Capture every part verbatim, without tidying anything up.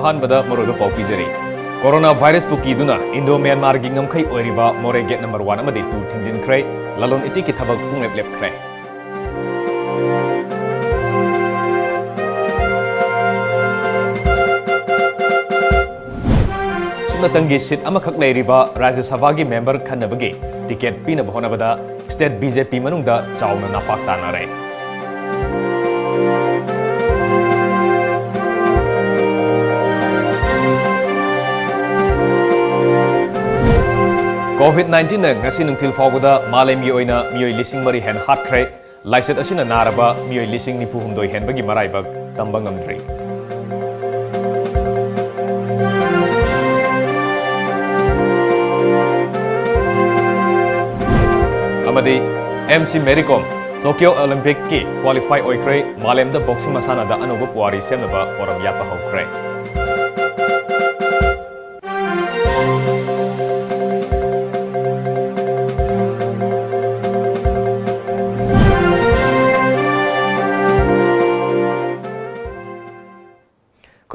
ꯑꯍꯥꯟꯕꯗ ꯃꯔꯨꯑꯣꯏꯕ ꯄꯥꯎ ꯄꯤꯖꯔꯤ꯫ ꯀꯣꯔꯣꯅꯥ ꯚꯥꯏꯔꯁꯄꯨ ꯀꯤꯗꯨꯅ ꯏꯟꯗꯣ ꯃ꯭ꯌꯥꯟꯃꯥꯔꯒꯤ ꯉꯝꯈꯩ ꯑꯣꯏꯔꯤꯕ ꯃꯣꯔꯦ ꯒꯦꯠ ꯅꯝꯕꯔ ꯋꯥꯟ ꯑꯃꯗꯤ ꯇꯨ ꯊꯤꯡꯖꯤꯟꯈ꯭ꯔꯦ꯫ ꯂꯂꯣꯟ ꯏꯇꯤꯛꯀꯤ ꯊꯕꯛ ꯄꯨꯡꯂꯦꯞ ꯂꯦꯞꯈ꯭ꯔꯦ꯫ ꯁꯨꯞꯅꯇꯪꯒꯤ ꯁꯤꯠ ꯑꯃꯈꯛ ꯂꯩꯔꯤꯕ ꯔꯥꯖ꯭ꯌ ꯁꯚꯥꯒꯤ ꯃꯦꯝꯕꯔ ꯈꯟꯅꯕꯒꯤ ꯇꯤꯀꯦꯠ ꯄꯤꯅꯕ ꯍꯣꯠꯅꯕꯗ ꯁ꯭ꯇꯦꯠ ꯕꯤ ꯖꯦ ꯄꯤ ꯃꯅꯨꯡꯗ ꯆꯥꯎꯅ ꯅꯥꯄꯥꯛ ꯇꯥꯅꯔꯦ꯫ ꯀꯣꯚꯤꯗ ꯅꯥꯏꯟꯇꯤꯟꯅ ꯉꯁꯤ ꯅꯨꯡꯊꯤꯜ ꯐꯥꯎꯕꯗ ꯃꯥꯂꯦꯝꯒꯤ ꯑꯣꯏꯅ ꯃꯤꯑꯣꯏ ꯂꯤꯁꯤꯡ ꯃꯔꯤ ꯍꯦꯟꯅ ꯍꯥꯠꯈ꯭ꯔꯦ꯫ ꯂꯥꯏꯆꯠ ꯑꯁꯤꯅ ꯅꯥꯔꯕ ꯃꯤꯑꯣꯏ ꯂꯤꯁꯤꯡ ꯅꯤꯐꯨ ꯍꯨꯝꯗꯣꯏ ꯍꯦꯟꯕꯒꯤ ꯃꯔꯥꯏꯕꯛ ꯇꯝꯕ ꯉꯝꯗ꯭ꯔꯤ꯫ ꯑꯃꯗꯤ ꯑꯦꯝ ꯁꯤ ꯃꯦꯔꯤ ꯀꯣꯝ ꯇꯣꯀꯤꯌꯣ ꯑꯣꯂꯤꯝꯄꯤꯛꯀꯤ ꯀ꯭ꯋꯥꯂꯤꯐꯥꯏ ꯑꯣꯏꯈ꯭ꯔꯦ꯫ ꯃꯥꯂꯦꯝꯗ ꯕꯣꯛꯁꯤꯡ ꯃꯁꯥꯟꯅꯗ ꯑꯅꯧꯕ ꯄꯨꯋꯥꯔꯤ ꯁꯦꯝꯅꯕ ꯄꯣꯔꯝ ꯌꯥꯠꯄ ꯍꯧꯈ꯭ꯔꯦ꯫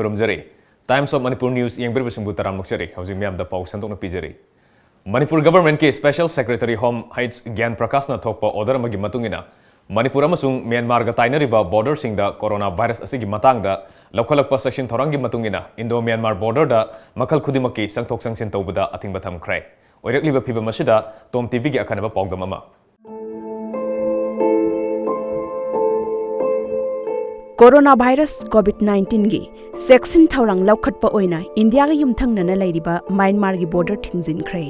ꯈꯨꯔꯨꯝꯖꯔꯤ꯫ Times of Manipur News ꯌꯦꯡꯕꯤꯔꯤꯕꯁꯤꯡꯕꯨ ꯇꯔꯥꯝꯅ ꯑꯣꯛꯆꯔꯤ꯫ ꯍꯧꯖꯤꯛ ꯃꯤꯌꯥꯝꯗ ꯄꯥꯎ ꯁꯟꯗꯣꯛꯅ ꯄꯤꯖꯔꯤ꯫ ꯃꯅꯤꯄꯨꯔ ꯒꯚꯔꯟꯃꯦꯟꯠꯀꯤ special secretary home H Gyan ꯄ꯭ꯔꯀꯥꯁꯅ ꯊꯣꯛꯄ ꯑꯣꯔꯗꯔ ꯑꯃꯒꯤ ꯃꯇꯨꯡ ꯏꯟꯅ, ꯃꯅꯤꯄꯨꯔ ꯑꯃꯁꯨꯡ ꯃ꯭ꯌꯥꯟꯃꯥꯔꯒ ꯇꯥꯏꯅꯔꯤꯕ ꯕꯣꯔꯗꯔꯁꯤꯡꯗ ꯀꯣꯔꯣꯅꯥ ꯚꯥꯏꯔꯁ ꯑꯁꯤꯒꯤ ꯃꯇꯥꯡꯗ ꯂꯧꯈꯠꯂꯛꯄ ꯆꯦꯛꯁꯤꯟ ꯊꯧꯔꯥꯡꯒꯤ ꯃꯇꯨꯡ ꯏꯟꯅ, ꯏꯟꯗꯣ ꯃ꯭ꯌꯥꯟꯃꯥꯔ ꯕꯣꯔꯗꯔꯗ ꯃꯈꯜ ꯈꯨꯗꯤꯡꯃꯛꯀꯤ ꯆꯪꯊꯣꯛ ꯆꯪꯁꯤꯟ ꯇꯧꯕꯗ ꯑꯊꯤꯡꯕ ꯊꯝꯈ꯭ꯔꯦ꯫ ꯑꯣꯏꯔꯛꯂꯤꯕ ꯐꯤꯕꯝ ꯑꯁꯤꯗ ꯇꯣꯝ ꯇꯤꯚꯤꯒꯤ ꯑꯈꯟꯅꯕ ꯄꯥꯎꯗꯝ ꯑꯃ꯫ ꯀꯣꯔꯣꯅꯥ ꯚꯥꯏꯔꯁ ꯀꯣꯚꯤꯗ ꯅꯥꯏꯟꯇꯤꯟꯒꯤ ꯆꯦꯛꯁꯤꯟ ꯊꯧꯔꯥꯡ ꯂꯧꯈꯠꯄ ꯑꯣꯏꯅ ꯏꯟꯗꯤꯌꯥꯒ ꯌꯨꯝꯊꯪꯅꯅ ꯂꯩꯔꯤꯕ ꯃ꯭ꯌꯥꯟꯃꯥꯔꯒꯤ ꯕꯣꯔꯗꯔ ꯊꯤꯡꯖꯤꯟꯈ꯭ꯔꯦ꯫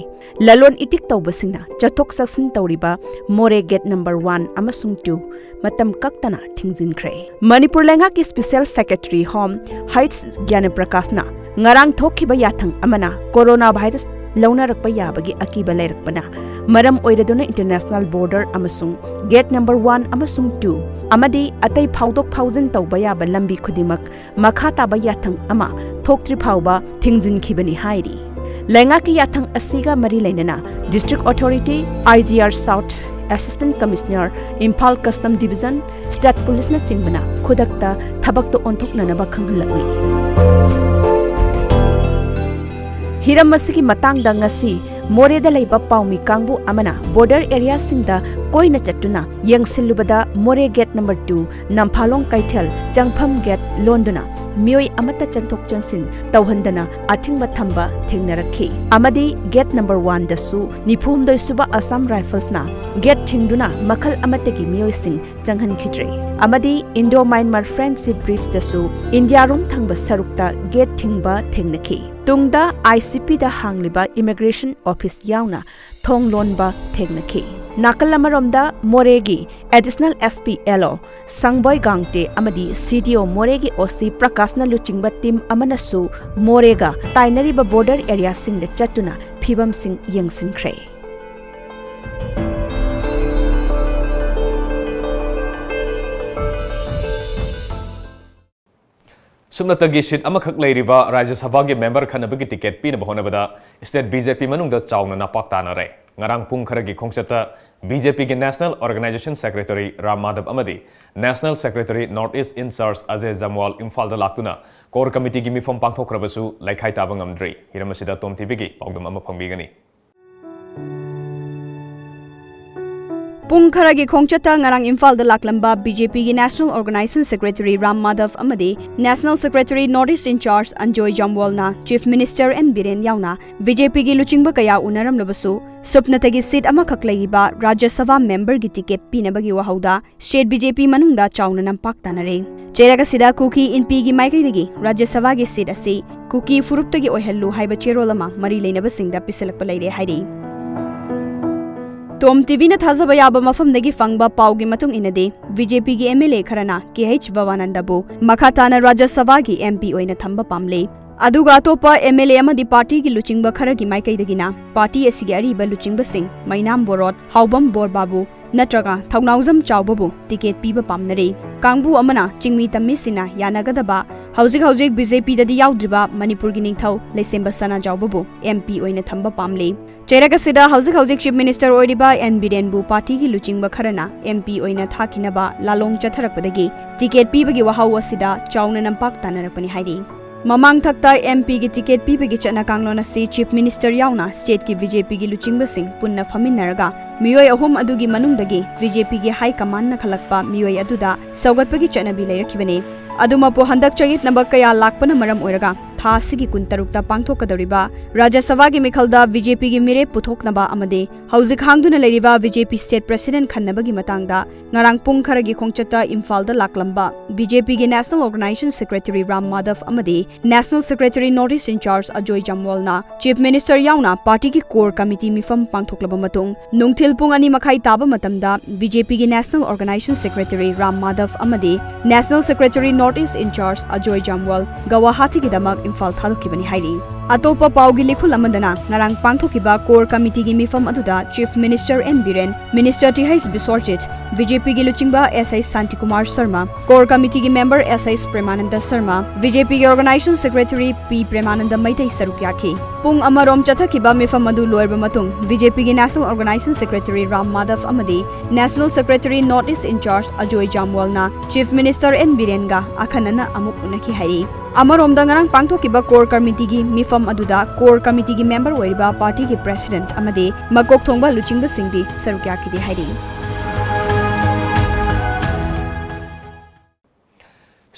ꯂꯂꯣꯟ ꯏꯇꯤꯛ ꯇꯧꯕꯁꯤꯡꯅ ꯆꯠꯊꯣꯛ ꯆꯠꯁꯤꯟ ꯇꯧꯔꯤꯕ ꯃꯣꯔꯦ ꯒꯦꯠ ꯅꯝꯕꯔ ꯋꯥꯟ ꯑꯃꯁꯨꯡ ꯇꯨ ꯃꯇꯝ ꯀꯛꯇꯅ ꯊꯤꯡꯖꯤꯟꯈ꯭ꯔꯦ꯫ ꯃꯅꯤꯄꯨꯔ ꯂꯩꯉꯥꯛꯀꯤ ꯁ꯭ꯄꯦꯁꯦꯜ ꯁꯦꯀ꯭ꯔꯦꯇꯔꯤ ꯍꯣꯝ ꯍꯩꯆ ꯒ꯭ꯌꯥꯅ ꯄ꯭ꯔꯀꯥꯁꯅ ꯉꯔꯥꯡ ꯊꯣꯛꯈꯤꯕ ꯌꯥꯊꯪ ꯑꯃꯅ ꯀꯣꯔꯣꯅꯥ ꯚꯥꯏꯔꯁ ꯂꯧꯅꯔꯛꯄ ꯌꯥꯕꯒꯤ ꯑꯀꯤꯕ ꯂꯩꯔꯛꯄꯅ ꯃꯔꯝ ꯑꯣꯏꯔꯗꯨꯅ ꯏꯟꯇꯔꯅꯦꯁꯅꯦꯜ ꯕꯣꯔꯗꯔ ꯑꯃꯁꯨꯡ ꯒꯦꯠ ꯅꯝꯕꯔ ꯋꯥꯟ ꯑꯃꯁꯨꯡ ꯇꯨ ꯑꯃꯗꯤ ꯑꯇꯩ ꯐꯥꯎꯗꯣꯛ ꯐꯥꯎꯖꯤꯟ ꯇꯧꯕ ꯌꯥꯕ ꯂꯝꯕꯤ ꯈꯨꯗꯤꯡꯃꯛ ꯃꯈꯥ ꯇꯥꯕ ꯌꯥꯊꯪ ꯑꯃ ꯊꯣꯛꯇ꯭ꯔꯤ ꯐꯥꯎꯕ ꯊꯤꯡꯖꯤꯟꯈꯤꯕꯅꯤ ꯍꯥꯏꯔꯤ꯫ ꯂꯩꯉꯥꯛꯀꯤ ꯌꯥꯊꯪ ꯑꯁꯤꯒ ꯃꯔꯤ ꯂꯩꯅꯅ district authority, I G R south, assistant commissioner, Imphal custom division, state ꯄꯨꯂꯤꯁꯅꯆꯤꯡꯕꯅ ꯈꯨꯗꯛꯇ ꯊꯕꯛꯇ ꯑꯣꯟꯊꯣꯛꯅꯅꯕ ꯈꯪꯍꯜꯂꯛꯂꯤ꯫ ꯍꯤꯔꯝ ꯑꯁꯤꯒꯤ ꯃꯇꯥꯡꯗ ꯉꯁꯤ ꯃꯣꯔꯦꯗ ꯂꯩꯕ ꯄꯥꯎꯃꯤ ꯀꯥꯡꯕꯨ ꯑꯃꯅ border areaꯁꯤꯡꯗ ꯀꯣꯏꯅ ꯆꯠꯇꯨꯅ ꯌꯦꯡꯁꯤꯜꯂꯨꯕꯗ ꯃꯣꯔꯦ gate number two ꯅꯝꯐꯥꯂꯣꯡ ꯀꯩꯊꯦꯜ ꯆꯪꯐꯝ gate ꯂꯣꯟꯗꯨꯅ ꯃꯤꯑꯣꯏ ꯑꯃꯠꯇ ꯆꯪꯊꯣꯛ ꯆꯪꯁꯤꯟ ꯇꯧꯍꯟꯗꯅ ꯑꯊꯤꯡꯕ ꯊꯝꯕ ꯊꯦꯡꯅꯔꯛꯈꯤ꯫ ꯑꯃꯗꯤ gate number oneꯗꯁꯨ ꯅꯤꯐꯨꯍꯨꯝꯗꯣꯏ ꯁꯨꯕ Assam Riflesꯅ gate ꯊꯤꯡꯗꯨꯅ ꯃꯈꯜ ꯑꯃꯠꯇꯒꯤ ꯃꯤꯑꯣꯏꯁꯤꯡ ꯆꯪꯍꯟꯈꯤꯗ꯭ꯔꯦ꯫ ꯑꯃꯗꯤ Indo Myanmar Friendship Bridgeꯗꯁꯨ ꯏꯟꯗꯤꯌꯥꯔꯣꯝ ꯊꯪꯕ ꯁꯔꯨꯛꯇ gate ꯊꯤꯡꯕ ꯊꯦꯡꯅꯈꯤ꯫ ꯇꯨꯡꯗ ICPꯗ ꯍꯥꯡꯂꯤꯕ immigration office ꯌꯥꯎꯅ ꯊꯣꯡ ꯂꯣꯟꯕ ꯊꯦꯡꯅꯈꯤ꯫ ꯅꯥꯀꯜ ꯑꯃꯔꯣꯝꯗ ꯃꯣꯔꯦꯒꯤ Additional SP LO ꯁꯪꯕꯣꯏ ꯒꯥꯡꯇꯦ ꯑꯃꯗꯤ CDO ꯃꯣꯔꯦꯒꯤ OC ꯄ꯭ꯔꯀꯥꯁꯅ ꯂꯨꯆꯤꯡꯕ team ꯑꯃꯅꯁꯨ ꯃꯣꯔꯦꯒ ꯇꯥꯏꯅꯔꯤꯕ border areaꯁꯤꯡꯗ ꯆꯠꯇꯨꯅ ꯐꯤꯕꯝꯁꯤꯡ ꯌꯦꯡꯁꯤꯟꯈ꯭ꯔꯦ꯫ ꯁꯨꯞꯅꯇꯒꯤ seat ꯑꯃꯈꯛ ꯂꯩꯔꯤꯕ ꯔꯥꯖ꯭ꯌ ꯁꯚꯥꯒꯤ member ꯈꯟꯅꯕꯒꯤ ticket ꯄꯤꯅꯕ ꯍꯣꯠꯅꯕꯗ state BJP ꯃꯅꯨꯡꯗ ꯆꯥꯎꯅ ꯅꯄꯥꯛ ꯇꯥꯅꯔꯦ꯫ ꯉꯔꯥꯡ ꯄꯨꯡ ꯈꯔꯒꯤ ꯈꯣꯡꯆꯠꯇ BJPꯒꯤ National Organization Secretary Ram Madhab ꯑꯃꯗꯤ National Secretary North East in charge Ajay ꯖꯝꯋꯥꯜ ꯏꯝꯐꯥꯜꯗ ꯂꯥꯛꯇꯨꯅ core committeeꯒꯤ ꯃꯤꯐꯝ ꯄꯥꯡꯊꯣꯛꯈ꯭ꯔꯕꯁꯨ ꯂꯩꯈꯥꯏ ꯇꯥꯕ ꯉꯝꯗ꯭ꯔꯤ꯫ ꯍꯤꯔꯝ ꯑꯁꯤꯗ ꯇꯣꯝ TVꯒꯤ ꯄꯥꯎꯗꯝ ꯑꯃ ꯐꯪꯕꯤꯒꯅꯤ꯫ ꯄꯨꯡ ꯈꯔꯒꯤ ꯈꯣꯡꯆꯠꯇ ꯉꯔꯥꯡ ꯏꯝꯐꯥꯜꯗ ꯂꯥꯛꯂꯝꯕ BJPꯒꯤ National Organization Secretary Ram Madhab ꯑꯃꯗꯤ National Secretary North East in charge Anjoy ꯖꯝꯋꯥꯜꯅ Chief Minister ꯑꯦꯟ ꯕꯤꯔꯦꯟ ꯌꯥꯎꯅ BJPꯒꯤ ꯂꯨꯆꯤꯡꯕ ꯀꯌꯥ ꯎꯅꯔꯝꯂꯕꯁꯨ, ꯁꯨꯞꯅꯇꯒꯤ seat ꯑꯃꯈꯛ ꯂꯩꯔꯤꯕ ꯔꯥꯖ꯭ꯌ ꯁꯚꯥ memberꯒꯤ ticket ꯄꯤꯅꯕꯒꯤ ꯋꯥꯍꯧꯗ state BJP ꯃꯅꯨꯡꯗ ꯆꯥꯎꯅ ꯅꯝꯄꯥꯛ ꯇꯥꯅꯔꯦ꯫ ꯆꯩꯔꯛ ꯑꯁꯤꯗ ꯀꯨꯀꯤ ꯏꯟꯄꯤꯒꯤ ꯃꯥꯏꯀꯩꯗꯒꯤ ꯔꯥꯖ꯭ꯌ ꯁꯚꯥꯒꯤ seat ꯑꯁꯤ ꯀꯨꯀꯤ ꯐꯨꯔꯨꯞꯇꯒꯤ ꯑꯣꯏꯍꯜꯂꯨ ꯍꯥꯏꯕ ꯆꯦꯔꯣꯜ ꯑꯃ ꯃꯔꯤ ꯂꯩꯅꯕꯁꯤꯡꯗ ꯄꯤꯁꯤꯜꯂꯛꯄ ꯂꯩꯔꯦ ꯍꯥꯏꯔꯤ꯫ ꯇꯣꯝ TVꯅ ꯊꯥꯖꯕ ꯌꯥꯕ ꯃꯐꯝꯗꯒꯤ ꯐꯪꯕ ꯄꯥꯎꯒꯤ ꯃꯇꯨꯡ ꯏꯟꯅꯗꯤ, BJPꯒꯤ MLA ꯈꯔꯅ KH ꯚꯕꯥꯅꯟꯗꯕꯨ ꯃꯈꯥ ꯇꯥꯅ ꯔꯥꯖ꯭ꯌ ꯁꯚꯥꯒꯤ MP ꯑꯣꯏꯅ ꯊꯝꯕ ꯄꯥꯝꯂꯦ꯫ ꯑꯗꯨꯒ ꯑꯇꯣꯞꯄ MLA ꯑꯃꯗꯤ partyꯒꯤ ꯂꯨꯆꯤꯡꯕ ꯈꯔꯒꯤ ꯃꯥꯏꯀꯩꯗꯒꯤꯅ party ꯑꯁꯤꯒꯤ ꯑꯔꯤꯕ ꯂꯨꯆꯤꯡꯕꯁꯤꯡ ꯃꯩꯅꯥꯝ ꯕꯣꯔꯣꯠ, ꯍꯥꯎꯕꯝ ꯕꯣꯔꯕꯥꯕꯨ ꯅꯠꯇ꯭ꯔꯒ ꯊꯧꯅꯥꯎꯖꯝ ꯆꯥꯎꯕꯕꯨ ticket ꯄꯤꯕ ꯄꯥꯝꯅꯔꯤ꯫ ꯀꯥꯡꯕꯨ ꯑꯃꯅ ꯆꯤꯡꯃꯤ ꯇꯝꯃꯤꯁꯤꯡꯅ ꯌꯥꯅꯒꯗꯕ, ꯍꯧꯖꯤꯛ ꯍꯧꯖꯤꯛ BJPꯗꯗꯤ ꯌꯥꯎꯗ꯭ꯔꯤꯕ ꯃꯅꯤꯄꯨꯔꯒꯤ ꯅꯤꯡꯊꯧ ꯂꯩꯁꯦꯝꯕ ꯁꯅꯥꯖꯥꯎꯕꯕꯨ MP ꯑꯣꯏꯅ ꯊꯝꯕ ꯄꯥꯝꯂꯤ꯫ ꯆꯩꯔꯛ ꯑꯁꯤꯗ ꯍꯧꯖꯤꯛ ꯍꯧꯖꯤꯛ Chief Minister ꯑꯣꯏꯔꯤꯕ ꯑꯦꯟ ꯕꯤꯔꯦꯟꯕꯨ partyꯒꯤ ꯂꯨꯆꯤꯡꯕ ꯈꯔꯅ MP ꯑꯣꯏꯅ ꯊꯥꯈꯤꯅꯕ ꯂꯥꯂꯣꯡ ꯆꯠꯊꯔꯛꯄꯗꯒꯤ ticket ꯄꯤꯕꯒꯤ ꯋꯥꯍꯧ ꯑꯁꯤꯗ ꯆꯥꯎꯅ ꯅꯝꯄꯥꯛ ꯇꯥꯅꯔꯛꯄꯅꯤ ꯍꯥꯏꯔꯤ꯫ ꯃꯃꯥꯡꯊꯛꯇ M P ꯒꯤ ticket ꯄꯤꯕꯒꯤ ꯆꯠꯅ ꯀꯥꯡꯂꯣꯟ ꯑꯁꯤ Chief Minister ꯌꯥꯎꯅ state ꯀꯤ B J P ꯒꯤ ꯂꯨꯆꯤꯡꯕꯁꯤꯡ ꯄꯨꯟꯅ ꯐꯝꯃꯤꯟꯅꯔꯒ ꯃꯤꯑꯣꯏ ꯑꯍꯨꯝ ꯑꯗꯨꯒꯤ ꯃꯅꯨꯡꯗꯒꯤ B J P ꯒꯤ high command ꯅ ꯈꯜꯂꯛꯄ ꯃꯤꯑꯣꯏ ꯑꯗꯨꯗ ꯁꯧꯒꯠꯄꯒꯤ ꯆꯠꯅꯕꯤ ꯂꯩꯔꯛꯈꯤꯕꯅꯤ꯫ ꯑꯗꯨꯃꯛꯄꯨ ꯍꯟꯗꯛ ꯆꯌꯦꯠꯅꯕ ꯀꯌꯥ ꯂꯥꯛꯄꯅ ꯃꯔꯝ ꯑꯣꯏꯔꯒ ꯊꯥ ꯑꯁꯤꯒꯤ ꯀꯨꯟꯇꯔꯨꯛꯇ ꯄꯥꯡꯊꯣꯛꯀꯗꯧꯔꯤꯕ ꯔꯥꯖ꯭ꯌ ꯁꯚꯥꯒꯤ ꯃꯤꯈꯜꯗ B J P ꯒꯤ ꯃꯤꯔꯦꯞ ꯄꯨꯊꯣꯛꯅꯕ ꯑꯃꯗꯤ ꯍꯧꯖꯤꯛ ꯍꯥꯡꯗꯨꯅ ꯂꯩꯔꯤꯕ B J P state president ꯈꯟꯅꯕꯒꯤ ꯃꯇꯥꯡꯗ ꯉꯔꯥꯡ ꯄꯨꯡ ꯈꯔꯒꯤ ꯈꯣꯡꯆꯠꯇ ꯏꯝꯐꯥꯜꯗ ꯂꯥꯛꯂꯝꯕ B J P ꯒꯤ National Organization Secretary Ram Madhab ꯑꯃꯗꯤ National Secretary North East in charge Ajoy ꯖꯥꯝꯋꯥꯜꯅ Chief Minister ꯌꯥꯎꯅ party ꯒꯤ core committee ꯃꯤꯐꯝ ꯄꯥꯡꯊꯣꯛꯂꯕ ꯃꯇꯨꯡ, ꯅꯨꯡꯊꯤꯜ ꯄꯨꯡ ꯑꯅꯤ ꯃꯈꯥꯏ ꯇꯥꯕ ꯃꯇꯝꯗ B J P ꯒꯤ National Organization Secretary Ram Madhab ꯑꯃꯗꯤ National Secretary North East in charge Ajoy ꯖꯥꯝꯋꯥꯜ ꯒꯋꯥꯍꯥꯇꯤꯒꯤꯗꯃꯛ Imphal ꯊꯥꯗꯣꯛꯈꯤꯕꯅꯤ ꯍꯥꯏꯔꯤ꯫ ꯑꯇꯣꯞꯄ ꯄꯥꯎꯒꯤ ꯂꯤꯈꯨꯜ ꯑꯃꯗꯅ ꯉꯔꯥꯡ ꯄꯥꯡꯊꯣꯛꯈꯤꯕ core committee ꯒꯤ ꯃꯤꯐꯝ ꯑꯗꯨꯗ Chief Minister N Biren, Minister T H ꯕꯤꯁ꯭ꯋꯔꯖꯤꯠ, B J P ꯒꯤ ꯂꯨꯆꯤꯡꯕ S I Shantikumar Sharma, core committee ꯒꯤ member S I ꯄ꯭ꯔꯦꯃꯥꯅꯟꯗ Sharma, B J P ꯒꯤ Organization Secretary P ꯄ꯭ꯔꯦꯃꯥꯅꯟꯗ ꯃꯩꯇꯩ ꯁꯔꯨꯛ ꯌꯥꯈꯤ꯫ ꯄꯨꯡ ꯑꯃꯔꯣꯝ ꯆꯠꯊꯈꯤꯕ ꯃꯤꯐꯝ ꯑꯗꯨ ꯂꯣꯏꯔꯕ ꯃꯇꯨꯡ, B J P ꯒꯤ National Organization Secretary Ram Madhab ꯑꯃꯗꯤ National Secretary North East in charge Ajoy ꯖꯥꯝꯋꯥꯜꯅ Chief Minister N ꯕꯤꯔꯦꯟꯒ ꯑꯈꯟꯅꯅ ꯑꯃꯨꯛ ꯎꯅꯈꯤ ꯍꯥꯏꯔꯤ꯫ ꯑꯃꯔꯣꯝꯗ, ꯉꯔꯥꯡ ꯄꯥꯡꯊꯣꯛꯈꯤꯕ core committee ꯒꯤ ꯃꯤꯐꯝ ꯑꯗꯨꯗ core committee ꯒꯤ member ꯑꯣꯏꯔꯤꯕ party ꯒꯤ president ꯑꯃꯗꯤ ꯃꯀꯣꯛ ꯊꯣꯡꯕ ꯂꯨꯆꯤꯡꯕꯁꯤꯡꯗꯤ ꯁꯔꯨꯛ ꯌꯥꯈꯤꯗꯦ ꯍꯥꯏꯔꯤ꯫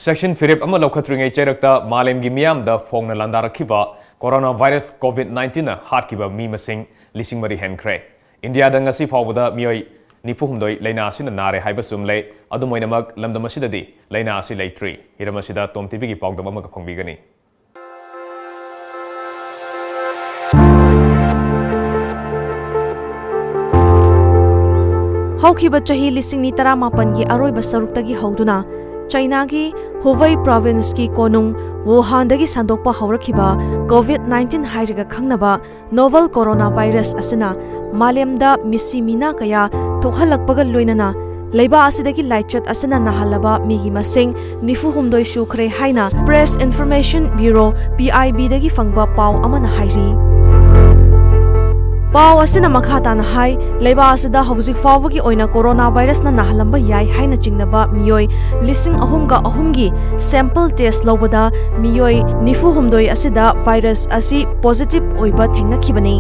Section ꯐꯤꯔꯦꯞ ꯑꯃ ꯂꯧꯈꯠꯇ꯭ꯔꯤꯉꯩ ꯆꯩꯔꯛꯇ ꯃꯥꯂꯦꯝꯒꯤ ꯃꯤꯌꯥꯝꯗ ꯐꯣꯡꯅ ꯂꯥꯟꯗꯥꯔꯛꯈꯤꯕ corona virus COVID nineteen ꯅ ꯍꯥꯠꯈꯤꯕ ꯃꯤ ꯃꯁꯤꯡ ꯂꯤꯁꯤꯡ ꯃꯔꯤ ꯍꯦꯟꯈ꯭ꯔꯦ꯫ ꯏꯟꯗꯤꯌꯥꯗ ꯉꯁꯤ ꯐꯥꯎꯕꯗ ꯃꯤꯑꯣꯏ ꯅꯤꯐꯨ ꯍꯨꯝꯗꯣꯏ ꯂꯥꯏꯅꯥ ꯑꯁꯤꯅ ꯅꯥꯔꯦ ꯍꯥꯏꯕꯁꯨ ꯂꯩ꯫ ꯑꯗꯨꯝ ꯑꯣꯏꯅꯃꯛ, ꯂꯝꯗꯝ ꯑꯁꯤꯗꯗꯤ ꯂꯥꯏꯅꯥ ꯑꯁꯤ ꯂꯩꯇ꯭ꯔꯤ꯫ ꯍꯤꯔꯝ ꯑꯁꯤꯗ ꯇꯣꯝ ꯇꯤꯚꯤꯒꯤ ꯄꯥꯎꯗꯝ ꯑꯃꯒ ꯐꯣꯡꯕꯤꯒꯅꯤ꯫ ꯍꯧꯈꯤꯕ ꯆꯍꯤ ꯂꯤꯁꯤꯡ ꯑꯅꯤ ꯇꯔꯥꯃꯥꯄꯟꯒꯤ ꯑꯔꯣꯏꯕ ꯁꯔꯨꯛꯇꯒꯤ ꯍꯧꯗꯨꯅ ꯆꯥꯏꯅꯥꯒꯤ ꯍꯨꯕꯩ province ꯀꯤ ꯀꯣꯅꯨꯡ ꯋꯨꯍꯥꯟꯗꯒꯤ ꯁꯟꯗꯣꯛꯄ ꯍꯧꯔꯛꯈꯤꯕ COVID nineteen ꯍꯥꯏꯔꯒ ꯈꯪꯅꯕ novel corona virus ꯑꯁꯤꯅ ꯃꯥꯂꯦꯝꯗ ꯃꯤꯁꯤ ꯃꯤꯅꯥ ꯀꯌꯥ ꯊꯣꯛꯍꯜꯂꯛꯄꯒ ꯂꯣꯏꯅꯅ ꯂꯩꯕꯥꯛ ꯑꯁꯤꯗꯒꯤ ꯂꯥꯏꯆꯠ ꯑꯁꯤꯅ ꯅꯥꯍꯜꯂꯕ ꯃꯤꯒꯤ ꯃꯁꯤꯡ ꯅꯤꯐꯨ ꯍꯨꯝꯗꯣꯏ ꯁꯨꯈ꯭ꯔꯦ ꯍꯥꯏꯅ Press Information Bureau, P I B ꯗꯒꯤ ꯐꯪꯕ ꯄꯥꯎ ꯑꯃꯅ ꯍꯥꯏꯔꯤ꯫ ꯄꯥꯎ ꯑꯁꯤꯅ ꯃꯈꯥ ꯇꯥꯅ ꯍꯥꯏ, ꯂꯩꯕꯥꯛ ꯑꯁꯤꯗ ꯍꯧꯖꯤꯛ ꯐꯥꯎꯕꯒꯤ ꯑꯣꯏꯅ ꯀꯣꯔꯣꯅꯥ ꯚꯥꯏꯔꯁꯅ ꯅꯥꯍꯜꯂꯝꯕ ꯌꯥꯏ ꯍꯥꯏꯅ ꯆꯤꯡꯅꯕ ꯃꯤꯑꯣꯏ ꯂꯤꯁꯤꯡ ꯑꯍꯨꯝꯒ ꯑꯍꯨꯝꯒꯤ sample test ꯂꯧꯕꯗ ꯃꯤꯑꯣꯏ ꯅꯤꯐꯨ ꯍꯨꯝꯗꯣꯏ ꯑꯁꯤꯗ ꯚꯥꯏꯔꯁ ꯑꯁꯤ positive ꯑꯣꯏꯕ ꯊꯦꯡꯅꯈꯤꯕꯅꯤ꯫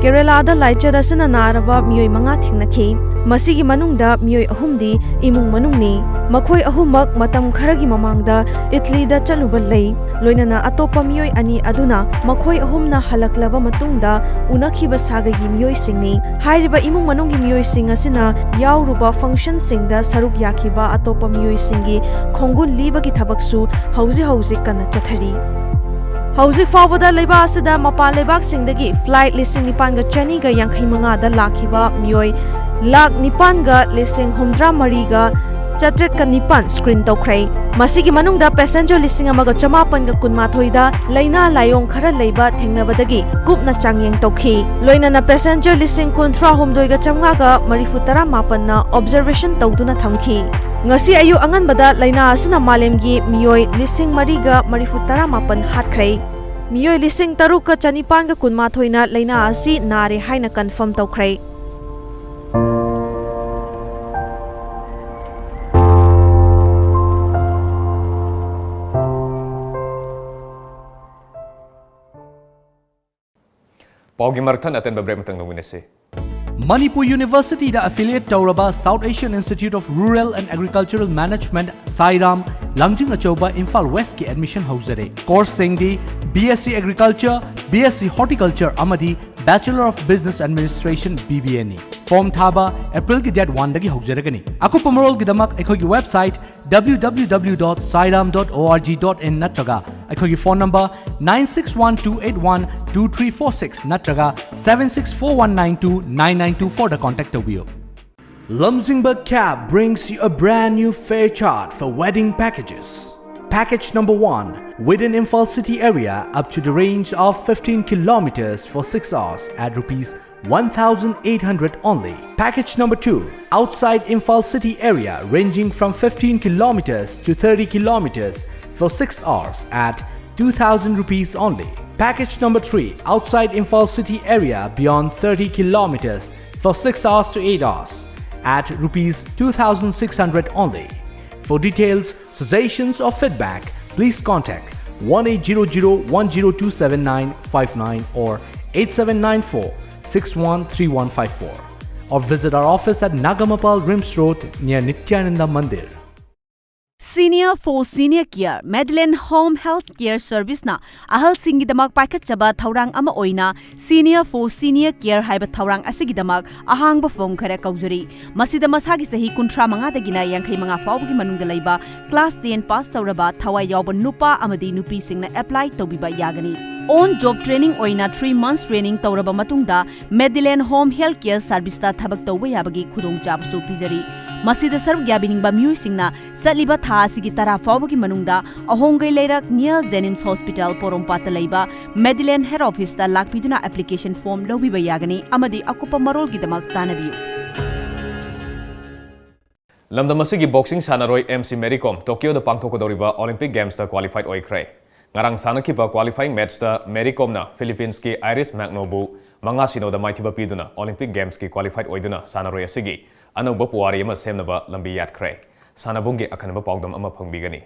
ꯀꯦꯔꯦꯂꯥꯗ ꯂꯥꯏꯆꯠ ꯑꯁꯤꯅ ꯅꯥꯔꯕ ꯃꯤꯑꯣꯏ ꯃꯉꯥ ꯊꯦꯡꯅꯈꯤ꯫ ꯃꯁꯤꯒꯤ ꯃꯅꯨꯡꯗ ꯃꯤꯑꯣꯏ ꯑꯍꯨꯝꯗꯤ ꯏꯃꯨꯡ ꯃꯅꯨꯡꯅꯤ꯫ ꯃꯈꯣꯏ ꯑꯍꯨꯝꯃꯛ ꯃꯇꯝ ꯈꯔꯒꯤ ꯃꯃꯥꯡꯗ ꯏꯇꯂꯤꯗ ꯆꯠꯂꯨꯕ ꯂꯩ꯫ ꯂꯣꯏꯅꯅ ꯑꯇꯣꯞꯄ ꯃꯤꯑꯣꯏ ꯑꯅꯤ ꯑꯗꯨꯅ ꯃꯈꯣꯏ ꯑꯍꯨꯝꯅ ꯍꯜꯂꯛꯂꯕ ꯃꯇꯨꯡꯗ ꯎꯅꯈꯤꯕ ꯁꯥꯒꯩꯒꯤ ꯃꯤꯑꯣꯏꯁꯤꯡꯅꯤ꯫ ꯍꯥꯏꯔꯤꯕ ꯏꯃꯨꯡ ꯃꯅꯨꯡꯒꯤ ꯃꯤꯑꯣꯏꯁꯤꯡ ꯑꯁꯤꯅ ꯌꯥꯎꯔꯨꯕ functionꯁꯤꯡꯗ ꯁꯔꯨꯛ ꯌꯥꯈꯤꯕ ꯑꯇꯣꯞꯄ ꯃꯤꯑꯣꯏꯁꯤꯡꯒꯤ ꯈꯣꯡꯒꯨꯜ ꯂꯤꯕꯒꯤ ꯊꯕꯛꯁꯨ ꯍꯧꯖꯤꯛ ꯍꯧꯖꯤꯛ ꯀꯟꯅ ꯆꯠꯊꯔꯤ꯫ ꯍꯧꯖꯤꯛ ꯐꯥꯎꯕꯗ ꯂꯩꯕꯥꯛ ꯑꯁꯤꯗ ꯃꯄꯥꯟ ꯂꯩꯕꯥꯛꯁꯤꯡꯗꯒꯤ flight ꯂꯤꯁꯤꯡ ꯅꯤꯄꯥꯟꯒ ꯆꯅꯤꯒ ꯌꯥꯡꯈꯩ ꯃꯉꯥꯗ ꯂꯥꯛꯈꯤꯕ ꯃꯤꯑꯣꯏ ꯂꯥꯈ ꯅꯤꯄꯥꯟꯒ ꯂꯤꯁꯤꯡ ꯍꯨꯝꯗ꯭ꯔꯥ ꯃꯔꯤꯒ ꯆꯥꯇ꯭ꯔꯦꯠꯀ ꯅꯤꯄꯥꯟ screen ꯇꯧꯈ꯭ꯔꯦ꯫ ꯃꯁꯤꯒꯤ ꯃꯅꯨꯡꯗ passenger ꯂꯤꯁꯤꯡ ꯑꯃꯒ ꯆꯃꯥꯄꯟꯒ ꯀꯨꯟꯃꯥꯊꯣꯏꯗ ꯂꯥꯏꯅꯥ ꯂꯥꯏꯑꯣꯡ ꯈꯔ ꯂꯩꯕ ꯊꯦꯡꯅꯕꯗꯒꯤ ꯀꯨꯞꯅ ꯆꯥꯡꯌꯦꯡ ꯇꯧꯈꯤ꯫ ꯂꯣꯏꯅꯅ passenger ꯂꯤꯁꯤꯡ ꯀꯨꯟꯊ꯭ꯔꯥ ꯍꯨꯝꯗꯣꯏꯒ ꯆꯥꯝꯃꯉꯥꯒ ꯃꯔꯤꯐꯨ ꯇꯔꯥ ꯃꯥꯄꯟꯅ observation ꯇꯧꯗꯨꯅ ꯊꯝꯈꯤ꯫ ꯉꯁꯤ ꯑꯌꯨꯛ ꯑꯉꯟꯕꯗ ꯂꯥꯏꯅꯥ ꯑꯁꯤꯅ ꯃꯥꯂꯦꯝꯒꯤ ꯃꯤꯑꯣꯏ ꯂꯤꯁꯤꯡ ꯃꯔꯤꯒ ꯃꯔꯤꯐꯨ ꯇꯔꯥ ꯃꯥꯄꯟ ꯍꯥꯠꯈ꯭ꯔꯦ꯫ ꯃꯤꯑꯣꯏ ꯂꯤꯁꯤꯡ ꯇꯔꯨꯛꯀ ꯆꯅꯤꯄꯥꯟꯒ ꯀꯨꯟꯃꯥꯊꯣꯏꯅ ꯂꯥꯏꯅꯥ ꯑꯁꯤ ꯅꯥꯔꯦ ꯍꯥꯏꯅ confirm ꯇꯧꯈ꯭ꯔꯦ꯫ ꯄꯥꯎꯒꯤ ꯃꯔꯛ ꯊꯠꯅ ꯑꯇꯦꯟꯕ break ꯑꯃꯇꯪ ꯂꯧꯃꯤꯟꯅꯁꯤ꯫ ꯃꯅꯤꯄꯨꯔ ꯌꯨꯅꯤꯚꯔꯁꯤꯇꯤꯗ affiliate ꯇꯧꯔꯕ South Asian Institute of Rural and Agricultural Management, ꯁꯥꯏꯔꯥꯝ, ꯂꯥꯡꯖꯤꯡ ꯑꯆꯧꯕ, ꯏꯝꯐꯥꯜ ꯋꯦꯁꯀꯤ admission ꯍꯧꯖꯔꯦ꯫ Courseꯁꯤꯡꯗꯤ B S C Agriculture, B S C Horticulture ꯑꯃꯗꯤ Bachelor of Business Administration, B B A ꯅꯤ꯫ Form ꯊꯥꯕ ꯑꯦꯄ꯭ꯔꯤꯜꯒꯤ date oneꯗꯒꯤ ꯍꯧꯖꯔꯒꯅꯤ꯫ ꯑꯀꯨꯞꯄ ꯃꯔꯣꯜꯒꯤꯗꯃꯛ ꯑꯩꯈꯣꯏꯒꯤ website W W W dot sairam dot org dot in ꯅꯠꯇ꯭ꯔꯒ ꯑꯩꯈꯣꯏꯒꯤ phone number nine six one two eight one two three four six ꯅꯠꯇ꯭ꯔꯒ seven six four one nine two nine nine two four ꯗ contact ꯇꯧꯕꯤꯌꯨ꯫ Lamjingba Cab brings you a brand new fare chart for wedding packages. Package number one, within Imphal city area up to the range of fifteen kilometers for six hours at rupees one thousand eight hundred only. Package number two, outside Imphal city area ranging from fifteen kilometers to thirty kilometers for six hours at two thousand rupees only. Package number three, outside Imphal city area beyond thirty kilometers for six hours to eight hours at rupees two thousand six hundred only. For details, suggestions or feedback, please contact one eight zero zero one zero two seven nine five nine or eight seven nine four six one three one five four or visit our office at Nagamapal RIMS Road near Nityananda Mandir. Senior for Senior Care, Medland Home Health Care Service ꯅ ꯑꯍꯜꯁꯤꯡꯒꯤꯗꯃꯛ ꯄꯥꯏꯈꯠꯆꯕ ꯊꯧꯔꯥꯡ ꯑꯃ ꯑꯣꯏꯅ Senior for Senior Care ꯍꯥꯏꯕ ꯊꯧꯔꯥꯡ ꯑꯁꯤꯒꯤꯗꯃꯛ ꯑꯍꯥꯡꯕ form ꯈꯔ ꯀꯧꯖꯔꯤ꯫ ꯃꯁꯤꯗ ꯃꯁꯥꯒꯤ ꯆꯍꯤ ꯀꯨꯟꯊ꯭ꯔꯥ ꯃꯉꯥꯗꯒꯤꯅ ꯌꯥꯡꯈꯩ ꯃꯉꯥ ꯐꯥꯎꯕꯒꯤ ꯃꯅꯨꯡꯗ ꯂꯩꯕ class ten pass ꯇꯧꯔꯕ ꯊꯋꯥꯏ ꯌꯥꯎꯕ ꯅꯨꯄꯥ ꯑꯃꯗꯤ ꯅꯨꯄꯤꯁꯤꯡꯅ apply ꯇꯧꯕꯤꯕ ꯌꯥꯒꯅꯤ꯫ On job training ꯑꯣꯏꯅ three months training ꯇꯧꯔꯕ ꯃꯇꯨꯡꯗ Medland Home Health Care Service ꯇ ꯊꯕꯛ ꯇꯧꯕ ꯌꯥꯕꯒꯤ ꯈꯨꯗꯣꯡꯆꯥꯕꯁꯨ ꯄꯤꯖꯔꯤ꯫ ꯃꯁꯤꯗ ꯁꯔꯨꯛ ꯌꯥꯕꯤꯅꯤꯡꯕ ꯃꯤꯑꯣꯏꯁꯤꯡꯅ ꯆꯠꯂꯤꯕ ꯊꯥ ꯑꯁꯤꯒꯤ ꯇꯔꯥ ꯐꯥꯎꯕꯒꯤ ꯃꯅꯨꯡꯗ ꯑꯍꯣꯡꯒꯩ ꯂꯩꯔꯛ near JNIMS Hospital ꯄꯣꯔꯣꯝꯄꯥꯠꯇ ꯂꯩꯕ Medland Head Office ꯇ ꯂꯥꯛꯄꯤꯗꯨꯅ application form ꯂꯧꯕꯤꯕ ꯌꯥꯒꯅꯤ ꯑꯃꯗꯤ ꯑꯀꯨꯞꯄ ꯃꯔꯣꯜꯒꯤꯗꯃꯛ ꯇꯥꯟꯅꯕꯤꯌꯨ꯫ ꯂꯝꯗꯝ ꯑꯁꯤꯒꯤ boxing ꯁꯥꯟꯅꯔꯣꯏ ꯑꯦꯝ ꯁꯤ ꯃꯦꯔꯤ ꯀꯣꯝ ꯇꯣꯀꯤꯌꯣꯗ ꯄꯥꯡꯊꯣꯛꯀꯗꯧꯔꯤꯕ Olympic Games ꯇ qualified ꯑꯣꯏꯈ꯭ꯔꯦ꯫ ꯉꯔꯥꯡ ꯁꯥꯟꯅꯈꯤꯕ qualifying match ꯇ ꯃꯦꯔꯤ ꯀꯣꯝꯅ ꯐꯤꯂꯤꯄꯤꯟꯁꯀꯤ ꯑꯥꯏꯔꯤꯁ ꯃꯦꯛꯅꯣꯕꯨ ꯃꯉꯥ ꯁꯤꯅꯣꯗ ꯃꯥꯏꯊꯤꯕ ꯄꯤꯗꯨꯅ Olympic Games ꯀꯤ qualified ꯑꯣꯏꯗꯨꯅ ꯁꯥꯟꯅꯔꯣꯏ ꯑꯁꯤꯒꯤ ꯑꯅꯧꯕ ꯄꯨꯋꯥꯔꯤ ꯑꯃ ꯁꯦꯝꯅꯕ ꯂꯝꯕꯤ ꯌꯥꯠꯈ꯭ꯔꯦ꯫ ꯁꯥꯟꯅꯕꯨꯡꯒꯤ ꯑꯈꯟꯅꯕ ꯄꯥꯎꯗꯝ ꯑꯃ ꯐꯪꯕꯤꯒꯅꯤ꯫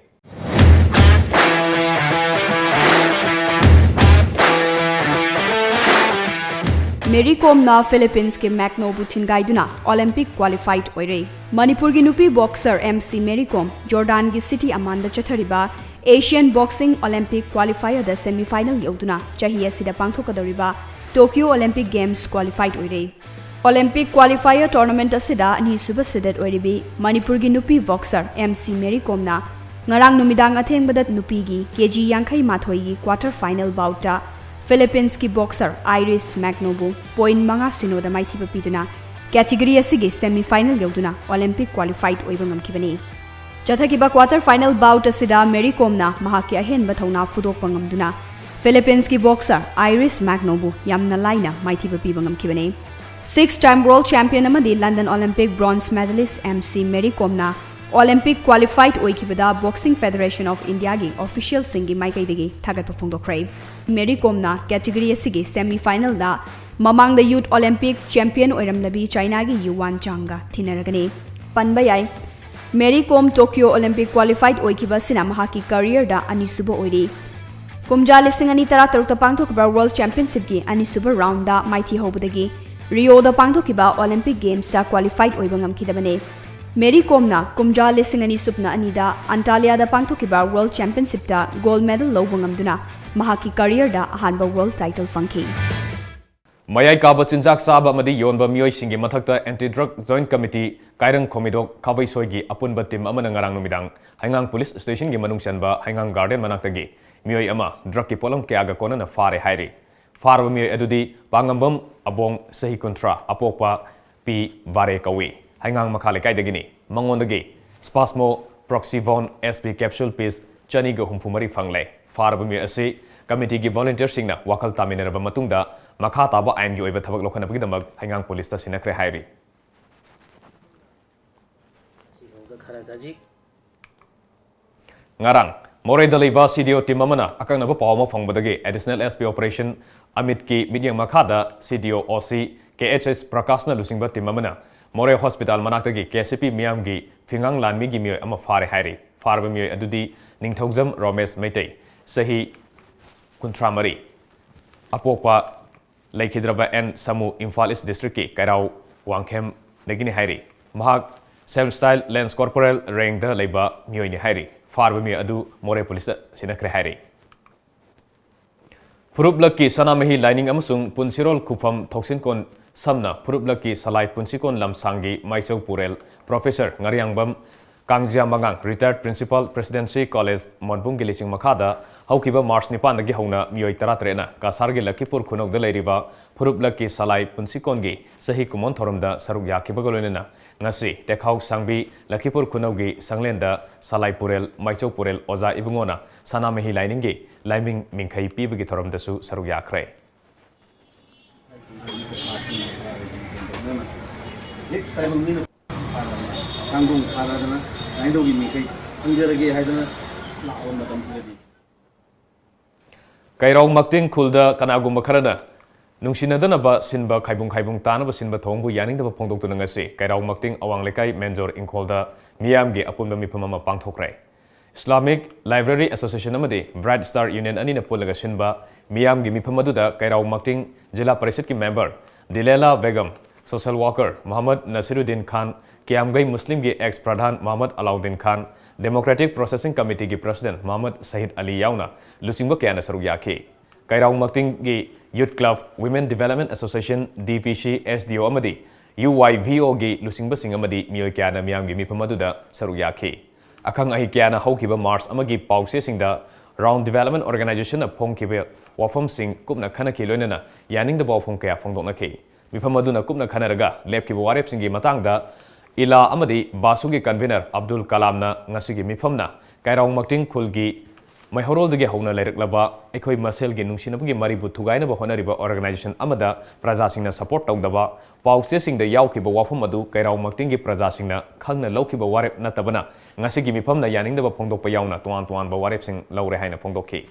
ꯃꯦꯔꯤ ꯀꯣꯝꯅ ꯐꯤꯂꯤꯄꯤꯟꯁꯀꯤ ꯃꯦꯛꯅꯣꯕꯨ ꯊꯤꯟꯒꯥꯏꯗꯨꯅ Olympic qualified ꯑꯣꯏꯔꯦ꯫ ꯃꯅꯤꯄꯨꯔꯒꯤ ꯅꯨꯄꯤ boxer ꯑꯦꯝ ꯁꯤ ꯃꯦꯔꯤ ꯀꯣꯝ ꯖꯣꯔꯗꯥꯟꯒꯤ city ꯑꯃꯥꯟꯗ ꯆꯠꯊꯔꯤꯕ Asian Boxing Olympic Qualifier ꯗ semi final ꯌꯧꯗꯨꯅ ꯆꯍꯤ ꯑꯁꯤꯗ ꯄꯥꯡꯊꯣꯛꯀꯗꯧꯔꯤꯕ Tokyo Olympic Games qualified ꯑꯣꯏꯔꯦ꯫ Olympic Qualifier tournament ꯑꯁꯤꯗ ꯑꯅꯤꯁꯨꯕ seeded ꯑꯣꯏꯔꯤꯕꯤ ꯃꯅꯤꯄꯨꯔꯒꯤ ꯅꯨꯄꯤ boxer ꯑꯦꯝ ꯁꯤ ꯃꯦꯔꯤ ꯀꯣꯝꯅ ꯉꯔꯥꯡ ꯅꯨꯃꯤꯗꯥꯡ ꯑꯊꯦꯡꯕꯗ ꯅꯨꯄꯤꯒꯤ ꯀꯦ ꯖꯤ ꯌꯥꯡꯈꯩ ꯃꯥꯊꯣꯏꯒꯤ quarter final bout ꯇ ꯐꯤꯂꯤꯄꯤꯟꯁꯀꯤ boxer ꯑꯥꯏꯔꯤꯁ ꯃꯦꯛꯅꯣꯕꯨ point ꯃꯉꯥ ꯁꯤꯅꯣꯗ ꯃꯥꯏꯊꯤꯕ ꯄꯤꯗꯨꯅ category ꯑꯁꯤꯒꯤ semi final ꯌꯧꯗꯨꯅ Olympic qualified ꯑꯣꯏꯕ ꯉꯝꯈꯤꯕꯅꯤ꯫ ꯆꯠꯊꯈꯤꯕ quarter final bout ꯑꯁꯤꯗ ꯃꯦꯔꯤ ꯀꯣꯝꯅ ꯃꯍꯥꯛꯀꯤ ꯑꯍꯦꯟꯕ ꯊꯧꯅꯥ ꯐꯨꯗꯣꯛꯄ ꯉꯝꯗꯨꯅ ꯐꯤꯂꯤꯄꯤꯟꯁꯀꯤ boxer ꯑꯥꯏꯔꯤꯁ ꯃꯦꯛꯅꯣꯕꯨ ꯌꯥꯝꯅ ꯂꯥꯏꯅ ꯃꯥꯏꯊꯤꯕ ꯄꯤꯕ ꯉꯝꯈꯤꯕꯅꯤ꯫ Six time world champion ꯑꯃꯗꯤ London Olympic bronze medalist M C Mary ꯀꯣꯝꯅ Olympic qualified ꯑꯣꯏꯈꯤꯕꯗ Boxing Federation of Indiaꯒꯤ officialꯁꯤꯡꯒꯤ ꯃꯥꯏꯀꯩꯗꯒꯤ ꯊꯥꯒꯠꯄ ꯐꯣꯡꯗꯣꯛꯈ꯭ꯔꯦ꯫ ꯃꯦꯔꯤ ꯀꯣꯝꯅ category ꯑꯁꯤꯒꯤ semi finalꯗ ꯃꯃꯥꯡꯗ Youth Olympic champion ꯑꯣꯏꯔꯝꯂꯕꯤ ꯆꯥꯏꯅꯥꯒꯤ ꯌꯨꯋꯥꯟ ꯆꯥꯡꯒ ꯊꯤꯟꯅꯔꯒꯅꯤ꯫ ꯄꯟꯕ ꯌꯥꯏ, ꯃꯦꯔꯤ ꯀꯣꯝ Tokyo Olympic qualified ꯑꯣꯏꯈꯤꯕ ꯑꯁꯤꯅ ꯃꯍꯥꯛꯀꯤ careerꯗ ꯑꯅꯤꯁꯨꯕ ꯑꯣꯏꯔꯤ꯫ ꯀꯨꯝꯖꯥ ꯂꯤꯁꯤꯡ ꯑꯅꯤ ꯇꯔꯥꯇꯔꯨꯛꯇ ꯄꯥꯡꯊꯣꯛꯈꯤꯕ World Championshipꯀꯤ ꯑꯅꯤꯁꯨꯕ roundꯗ ꯃꯥꯏꯊꯤ ꯍꯧꯕꯗꯒꯤ ꯔꯤꯑꯣꯗ ꯄꯥꯡꯊꯣꯛꯈꯤꯕ Olympic Gamesꯇ qualified ꯑꯣꯏꯕ ꯉꯝꯈꯤꯗꯕꯅꯤ꯫ ꯃꯦꯔꯤ ꯀꯣꯝꯅ ꯀꯨꯝꯖꯥ ꯂꯤꯁꯤꯡ ꯑꯅꯤ ꯁꯨꯞꯅ ꯑꯅꯤꯗ Antalyaꯗ ꯄꯥꯡꯊꯣꯛꯈꯤꯕ World Championshipꯇ gold medal ꯂꯧꯕ ꯉꯝꯗꯨꯅ ꯃꯍꯥꯛꯀꯤ careerꯗ ꯑꯍꯥꯟꯕ world title ꯐꯪꯈꯤ꯫ ꯃꯌꯥꯏ ꯀꯥꯕ ꯆꯤꯟꯖꯥꯛ ꯆꯥꯕ ꯑꯃꯗꯤ ꯌꯣꯟꯕ ꯃꯤꯑꯣꯏꯁꯤꯡꯒꯤ ꯃꯊꯛꯇ Anti Drug Joint Committee ꯀꯥꯏꯔꯪ ꯈꯣꯃꯤꯗꯣꯛ ꯈꯥꯕꯩꯁꯣꯏꯒꯤ ꯑꯄꯨꯟꯕ team ꯑꯃꯅ ꯉꯔꯥꯡ ꯅꯨꯃꯤꯗꯥꯡ ꯍꯩꯉꯥꯡ police stationꯒꯤ ꯃꯅꯨꯡ ꯆꯟꯕ ꯍꯩꯉꯥꯡ garden ꯃꯅꯥꯛꯇꯒꯤ ꯃꯤꯑꯣꯏ ꯑꯃ drugꯀꯤ ꯄꯣꯠꯂꯝ ꯀꯌꯥꯒ ꯀꯣꯟꯅꯅ ꯐꯥꯔꯦ ꯍꯥꯏꯔꯤ꯫ ꯐꯥꯔꯕ ꯃꯤꯑꯣꯏ ꯑꯗꯨꯗꯤ ꯄꯥꯉꯝꯕꯝ ꯑꯕꯣꯡ, ꯆꯍꯤ ꯀꯨꯟꯊ꯭ꯔꯥ, ꯑꯄꯣꯛꯄ ꯄꯤ ꯕꯥꯔꯦ ꯀꯧꯏ꯫ ꯍꯩꯉꯥꯡ ꯃꯈꯥ ꯂꯩꯀꯥꯏꯗꯒꯤꯅꯤ꯫ ꯃꯉꯣꯟꯗꯒꯤ Spasmo Proxivon S P capsule piece ꯆꯅꯤꯒ ꯍꯨꯝꯐꯨ ꯃꯔꯤ ꯐꯪꯂꯦ꯫ ꯐꯥꯔꯕ ꯃꯤꯑꯣꯏ ꯑꯁꯤ committeeꯒꯤ volunteerꯁꯤꯡꯅ ꯋꯥꯈꯜ ꯇꯥꯃꯤꯟꯅꯔꯕ ꯃꯇꯨꯡꯗ ꯃꯈꯥ ꯇꯥꯕ ꯑꯥꯏꯟꯒꯤ ꯑꯣꯏꯕ ꯊꯕꯛ ꯂꯧꯈꯠꯅꯕꯒꯤꯗꯃꯛ ꯍꯩꯉꯥꯡ policeꯇ ꯁꯤꯟꯅꯈ꯭ꯔꯦ ꯍꯥꯏꯔꯤ꯫ ꯉꯔꯥꯡ ꯃꯣꯔꯦꯗ ꯂꯩꯕ CDO team ꯑꯃꯅ ꯑꯀꯛꯅꯕ ꯄꯥꯎ ꯑꯃ ꯐꯪꯕꯗꯒꯤ Additional S P Operation ꯑꯃꯤꯠꯀꯤ ꯃꯤꯠꯌꯦꯡ ꯃꯈꯥꯗ CDO OC KHS ꯄ꯭ꯔꯀꯥꯁꯅ ꯂꯨꯆꯤꯡꯕ team ꯑꯃꯅ ꯃꯣꯔꯦ hospital ꯃꯅꯥꯛꯇꯒꯤ KCP ꯃꯤꯌꯥꯝꯒꯤ ꯐꯤꯉꯥꯡ ꯂꯥꯟꯃꯤꯒꯤ ꯃꯤꯑꯣꯏ ꯑꯃ ꯐꯥꯔꯦ ꯍꯥꯏꯔꯤ꯫ ꯐꯥꯔꯕ ꯃꯤꯑꯣꯏ ꯑꯗꯨꯗꯤ ꯅꯤꯡꯊꯧꯖꯝ ꯔꯣꯃꯦꯁ ꯃꯩꯇꯩ, ꯆꯍꯤ ꯀꯨꯟꯊ꯭ꯔꯥ ꯃꯔꯤ, ꯑꯄꯣꯛꯄ ꯂꯩꯈꯤꯗ꯭ꯔꯕ ꯑꯦꯟ ꯁꯃꯨ, ꯏꯝꯐꯥꯜ East districtꯀꯤ ꯀꯩꯔꯥꯎ ꯋꯥꯡꯈꯦꯝꯗꯒꯤꯅꯤ ꯍꯥꯏꯔꯤ꯫ ꯃꯍꯥꯛ Self Style Lance Corporal rankꯗ ꯂꯩꯕ ꯃꯤꯑꯣꯏꯅꯤ ꯍꯥꯏꯔꯤ꯫ ꯐꯥꯔꯕ ꯃꯤꯑꯣꯏ ꯑꯗꯨ ꯃꯣꯔꯦ policeꯇ ꯁꯤꯟꯅꯈ꯭ꯔꯦ ꯍꯥꯏꯔꯤ꯫ ꯐꯨꯔꯨꯞꯂꯛꯀꯤ ꯁꯅꯥꯃꯍꯤ ꯂꯥꯏꯅꯤꯡ ꯑꯃꯁꯨꯡ ꯄꯨꯟꯁꯤꯔꯣꯜ ꯈꯨꯐꯝ ꯊꯧꯁꯤꯟꯀꯣꯟ ꯁꯝꯅ ꯐꯨꯔꯨꯞꯂꯛꯀꯤ ꯁꯂꯥꯏ ꯄꯨꯟꯁꯤꯀꯣꯟ ꯂꯝꯁꯥꯡꯒꯤ ꯃꯥꯏꯆꯧ ꯄꯨꯔꯦꯜ Professor ꯉꯥꯔꯤꯌꯥꯡꯕꯝ ꯀꯥꯡꯖꯤꯌꯥ ꯃꯉꯥꯡ, retired principal, Presidency College ꯃꯣꯟꯕꯨꯡꯒꯤ ꯂꯤꯆꯤꯡ ꯃꯈꯥꯗ ꯍꯧꯈꯤꯕ March ꯅꯤꯄꯥꯟꯗꯒꯤ ꯍꯧꯅ ꯃꯤꯑꯣꯏ ꯇꯔꯥꯇꯔꯦꯠꯅ ꯀꯁꯥꯔꯒꯤ ꯂꯈꯤꯄꯨꯔ ꯈꯨꯅꯧꯗ ꯂꯩꯔꯤꯕ ꯐꯨꯔꯨꯞꯂꯛꯀꯤ ꯁꯂꯥꯏ ꯄꯨꯟꯁꯤꯀꯣꯟꯒꯤ ꯆꯍꯤ ꯀꯨꯝꯑꯣꯟ ꯊꯧꯔꯝꯗ ꯁꯔꯨꯛ ꯌꯥꯈꯤꯕꯒ ꯂꯣꯏꯅꯅ ꯉꯁꯤ ꯇꯦꯈꯥꯎ ꯁꯥꯡꯕꯤ ꯂꯈꯤꯄꯨꯔ ꯈꯨꯅꯧꯒꯤ ꯁꯪꯂꯦꯟꯗ ꯁꯂꯥꯏ ꯄꯨꯔꯦꯜ ꯃꯥꯏꯆꯧ ꯄꯨꯔꯦꯜ ꯑꯣꯖꯥ ꯏꯕꯨꯡꯉꯣꯅ ꯁꯅꯥꯃꯍꯤ ꯂꯥꯏꯅꯤꯡꯒꯤ ꯂꯥꯏꯃꯤꯡ ꯃꯤꯡꯈꯩ ꯄꯤꯕꯒꯤ ꯊꯧꯔꯝꯗꯁꯨ ꯁꯔꯨꯛ ꯌꯥꯈ꯭ꯔꯦ꯫ ꯀꯥꯡꯗꯣꯡ ꯊꯥꯔꯗꯅ ꯂꯥꯏꯅꯤꯡꯊꯧꯒꯤ ꯃꯤꯈꯩ ꯐꯪꯖꯔꯒꯦ ꯍꯥꯏꯗꯅ ꯂꯥꯛꯑꯕ ꯃꯇꯝꯁꯤꯗꯗꯤ꯫ ꯀꯩꯔꯥꯎ ꯃꯛꯇꯤꯡ ꯈꯨꯜꯗ ꯀꯅꯥꯒꯨꯝꯕ ꯈꯔꯅ ꯅꯨꯡꯁꯤꯅꯗꯅꯕ ꯁꯤꯟꯕ ꯈꯥꯏꯕꯨꯡ ꯈꯥꯏꯕꯨꯡ ꯇꯥꯅꯕ ꯁꯤꯟꯕ ꯊꯧꯑꯣꯡꯕꯨ ꯌꯥꯅꯤꯡꯗꯕ ꯐꯣꯡꯗꯣꯛꯇꯨꯅ ꯉꯁꯤ ꯀꯩꯔꯥꯎ ꯃꯛꯇꯤꯡ ꯑꯋꯥꯡ ꯂꯩꯀꯥꯏ ꯃꯦꯟꯖꯣꯔ ꯏꯪꯈꯣꯜꯗ ꯃꯤꯌꯥꯝꯒꯤ ꯑꯄꯨꯟꯕ ꯃꯤꯐꯝ ꯑꯃ ꯄꯥꯡꯊꯣꯛꯈ꯭ꯔꯦ꯫ Islamic Library Association ꯑꯃꯗꯤ Bright Star Union ꯑꯅꯤꯅ ꯄꯨꯜꯂꯒ ꯁꯤꯟꯕ ꯃꯤꯌꯥꯝꯒꯤ ꯃꯤꯐꯝ ꯑꯗꯨꯗ ꯀꯩꯔꯥꯎ ꯃꯛꯇꯤꯡ ꯖꯤꯂꯥ ꯄꯔꯤꯁꯠꯀꯤ member Dilela Begum, social worker Mohammad Nasiruddin Khan, Kiyamgei ꯃꯨꯁꯂꯤꯝꯒꯤ ex ꯄ꯭ꯔꯙꯥꯟ ꯃꯣꯍꯝꯃꯗ ꯑꯂꯥꯎꯗꯤꯟ ꯈꯥꯟ, Democratic Processing Committeeꯒꯤ president ꯃꯣꯍꯝꯃꯗ ꯁꯍꯤꯗ ꯑꯂꯤ ꯌꯥꯎꯅ ꯂꯨꯆꯤꯡꯕ ꯀꯌꯥꯅ ꯁꯔꯨꯛ ꯌꯥꯈꯤ꯫ ꯀꯩꯔꯥꯎ ꯃꯛꯇꯤꯡꯒꯤ Youth Club, Women Development Association, D P C, S D O ꯑꯃꯗꯤ U Y V Oꯒꯤ ꯂꯨꯆꯤꯡꯕꯁꯤꯡ ꯑꯃꯗꯤ ꯃꯤꯑꯣꯏ ꯀꯌꯥꯅ ꯃꯤꯌꯥꯝꯒꯤ ꯃꯤꯐꯝ ꯑꯗꯨꯗ ꯁꯔꯨꯛ ꯌꯥꯈꯤ꯫ ꯑꯈꯪ ꯑꯍꯩ ꯀꯌꯥꯅ ꯍꯧꯈꯤꯕ ꯃꯥꯔꯆ ꯑꯃꯒꯤ ꯄꯥꯎꯆꯦꯁꯤꯡꯗ Round Development Organizationꯅ ꯐꯣꯡꯈꯤꯕ ꯋꯥꯐꯝꯁꯤꯡ ꯀꯨꯞꯅ ꯈꯟꯅꯈꯤ, ꯂꯣꯏꯅꯅ ꯌꯥꯅꯤꯡꯗꯕ ꯋꯥꯐꯝ ꯀꯌꯥ ꯐꯣꯡꯗꯣꯛꯅꯈꯤ꯫ ꯃꯤꯐꯝ ꯑꯗꯨꯅ ꯀꯨꯞꯅ ꯈꯟꯅꯔꯒ ꯂꯦꯞꯈꯤꯕ ꯋꯥꯔꯦꯞꯁꯤꯡꯒꯤ ꯃꯇꯥꯡꯗ ꯏꯂꯥ ꯑꯃꯗꯤ ꯕꯥꯁꯨꯒꯤ convener ꯑꯕꯗꯨꯜ ꯀꯂꯥꯝꯅ ꯉꯁꯤꯒꯤ ꯃꯤꯐꯝꯅ ꯀꯩꯔꯥꯎ ꯃꯛꯇꯤꯡ ꯈꯨꯜꯒꯤ ꯃꯩꯍꯧꯔꯣꯜꯗꯒꯤ ꯍꯧꯅ ꯂꯩꯔꯛꯂꯕ ꯑꯩꯈꯣꯏ ꯃꯁꯦꯜꯒꯤ ꯅꯨꯡꯁꯤꯅꯕꯒꯤ ꯃꯔꯤꯕꯨ ꯊꯨꯒꯥꯏꯅꯕ ꯍꯣꯠꯅꯔꯤꯕ organization ꯑꯃꯗ ꯄ꯭ꯔꯖꯥꯁꯤꯡꯅ support ꯇꯧꯗꯕ ꯄꯥꯎꯆꯦꯁꯤꯡꯗ ꯌꯥꯎꯈꯤꯕ ꯋꯥꯐꯝ ꯑꯗꯨ ꯀꯩꯔꯥꯎ ꯃꯛꯇꯤꯡꯒꯤ ꯄ꯭ꯔꯖꯥꯁꯤꯡꯅ ꯈꯪꯅ ꯂꯧꯈꯤꯕ ꯋꯥꯔꯦꯞ ꯅꯠꯇꯕꯅ ꯉꯁꯤꯒꯤ ꯃꯤꯐꯝꯅ ꯌꯥꯅꯤꯡꯗꯕ ꯐꯣꯡꯗꯣꯛꯄ ꯌꯥꯎꯅ ꯇꯣꯉꯥꯟ ꯇꯣꯉꯥꯟꯕ ꯋꯥꯔꯦꯞꯁꯤꯡ ꯂꯧꯔꯦ ꯍꯥꯏꯅ ꯐꯣꯡꯗꯣꯛꯈꯤ꯫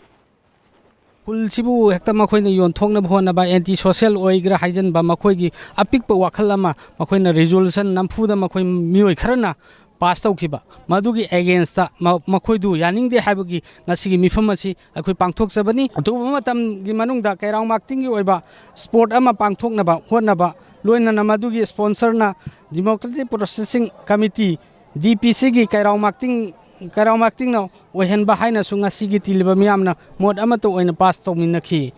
ꯈꯨꯜꯁꯤꯕꯨ ꯍꯦꯛꯇ ꯃꯈꯣꯏꯅ ꯌꯣꯟꯊꯣꯛꯅꯕ ꯍꯣꯠꯅꯕ, anti social ꯑꯣꯏꯒꯦꯔꯥ ꯍꯥꯏꯖꯟꯕ, ꯃꯈꯣꯏꯒꯤ ꯑꯄꯤꯛꯄ ꯋꯥꯈꯜ ꯑꯃ ꯃꯈꯣꯏꯅ resolution ꯅꯝꯐꯨꯗ ꯃꯈꯣꯏ ꯃꯤꯑꯣꯏ ꯈꯔꯅ pass ꯇꯧꯈꯤꯕ, ꯃꯗꯨꯒꯤ against ꯃ-, ꯃꯈꯣꯏꯗꯨ ꯌꯥꯅꯤꯡꯗꯦ ꯍꯥꯏꯕꯒꯤ ꯉꯁꯤꯒꯤ ꯃꯤꯐꯝ ꯑꯁꯤ ꯑꯩꯈꯣꯏ ꯄꯥꯡꯊꯣꯛꯆꯕꯅꯤ꯫ ꯑꯊꯨꯕ ꯃꯇꯝꯒꯤ ꯃꯅꯨꯡꯗ ꯀꯩꯔꯥꯎ ꯃꯛꯇꯤꯡꯒꯤ ꯑꯣꯏꯕ sport ꯑꯃ ꯄꯥꯡꯊꯣꯛꯅꯕ ꯍꯣꯠꯅꯕ, ꯂꯣꯏꯅꯅ ꯃꯗꯨꯒꯤ sponsorꯅ Democratic Processing Committee, D P Cꯒꯤ ꯀꯩꯔꯥꯎ ꯃꯛꯇꯤꯡ, ꯀꯩꯔꯥꯎ ꯃꯛꯇꯤꯡꯅ ꯑꯣꯏꯍꯟꯕ ꯍꯥꯏꯅꯁꯨ ꯉꯁꯤꯒꯤ ꯇꯤꯜꯂꯤꯕ ꯃꯤꯌꯥꯝꯅ ꯃꯣꯠ ꯑꯃꯠꯇ ꯑꯣꯏꯅ pass ꯇꯧꯃꯤꯟꯅꯈꯤ꯫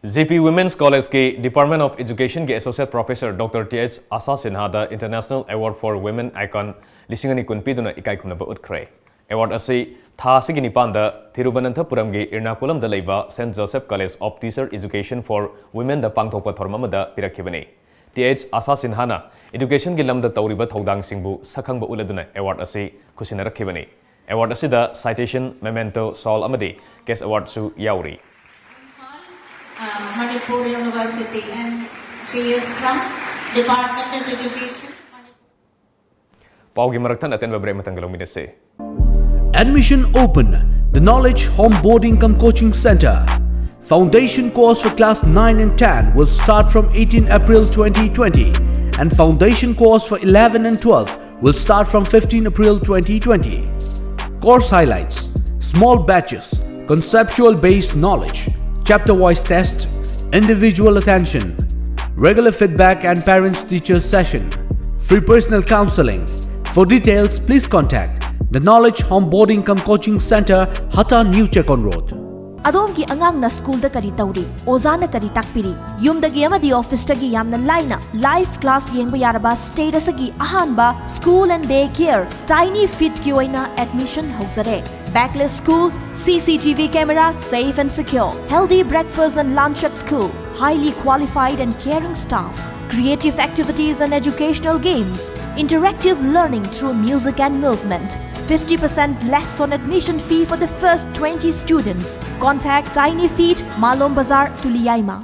J P Women's Collegeꯀꯤ Department of Educationꯒꯤ Associate Professor Doctor T H Asha Sinhada International Award for Women Icon ꯂꯤꯁꯤꯡ ꯑꯅꯤ ꯀꯨꯟ ꯄꯤꯗꯨꯅ ꯏꯀꯥꯏ ꯈꯨꯝꯅꯕ ꯎꯠꯈ꯭ꯔꯦ꯫ Award ꯑꯁꯤ ꯊꯥ ꯑꯁꯤꯒꯤ ꯅꯤꯄꯥꯟꯗ ꯊꯤꯔꯨꯕꯅꯟꯊꯄꯨꯔꯝꯒꯤ ꯏꯔꯅꯥꯀꯨꯂꯝꯗ ꯂꯩꯕ Saint Joseph College of Teacher Education for Womenꯗ ꯄꯥꯡꯊꯣꯛꯄ ꯊꯧꯔꯝ ꯑꯃꯗ ꯄꯤꯔꯛꯈꯤꯕꯅꯤ꯫ T H Asha Sinhana educationꯒꯤ ꯂꯝꯗ ꯇꯧꯔꯤꯕ ꯊꯧꯗꯥꯡꯁꯤꯡꯕꯨ ꯁꯛꯈꯪꯕ ꯎꯠꯂꯗꯨꯅ award ꯑꯁꯤ ꯈꯨꯠꯁꯤꯟꯅꯔꯛꯈꯤꯕꯅꯤ꯫ Award ꯑꯁꯤꯗ citation, memento, shawl ꯑꯃꯗꯤ cash awardꯁꯨ ꯌꯥꯎꯔꯤ꯫ Uh, Manipur University and she is from Department of Education, Manipur. ꯄꯥꯎꯒꯤ ꯃꯔꯛ ꯊꯠꯅ ꯑꯇꯦꯟꯕ break ꯑꯃꯇꯪꯒ ꯂꯧꯃꯤꯟꯅꯁꯦ꯫ Admission open. The Knowledge Home Boarding cum Coaching Center. Foundation course for class nine and ten will start from eighteen April twenty twenty, and foundation course for eleven and twelve will start from fifteen April twenty twenty. Course highlights: small batches, conceptual based knowledge, chapter wise test, individual attention, regular feedback and parents teachers session, free personal counseling. For details, please contact the Knowledge Home Boarding cum Coaching Center, Hata New Chekon Road. ꯑꯗꯣꯝꯒꯤ ꯑꯉꯥꯡꯅ ꯁ꯭ꯀꯨꯜꯗ ꯀꯔꯤ ꯇꯧꯔꯤ? ꯑꯣꯖꯥꯅ ꯀꯔꯤ ꯇꯥꯛꯄꯤꯔꯤ? ꯌꯨꯝꯗꯒꯤ ꯑꯃꯗꯤ ꯑꯣꯐꯤꯁꯇꯒꯤ ꯌꯥꯝꯅ ꯂꯥꯏꯅ live class ꯌꯦꯡꯕ ꯌꯥꯔꯕ state ꯑꯁꯤꯒꯤ ꯑꯍꯥꯟꯕ school and day care Tiny Feetꯀꯤ ꯑꯣꯏꯅ admission ꯍꯧꯖꯔꯦ꯫ Bagless school, C C T V camera, safe and secure. Healthy breakfast and lunch at school. Highly qualified and caring staff. Creative activities and educational games. Interactive learning through music and movement. Fifty percent less on admission fee for the first twenty students. Contact Tiny Feet, Malom Bazar, Tuliyaima.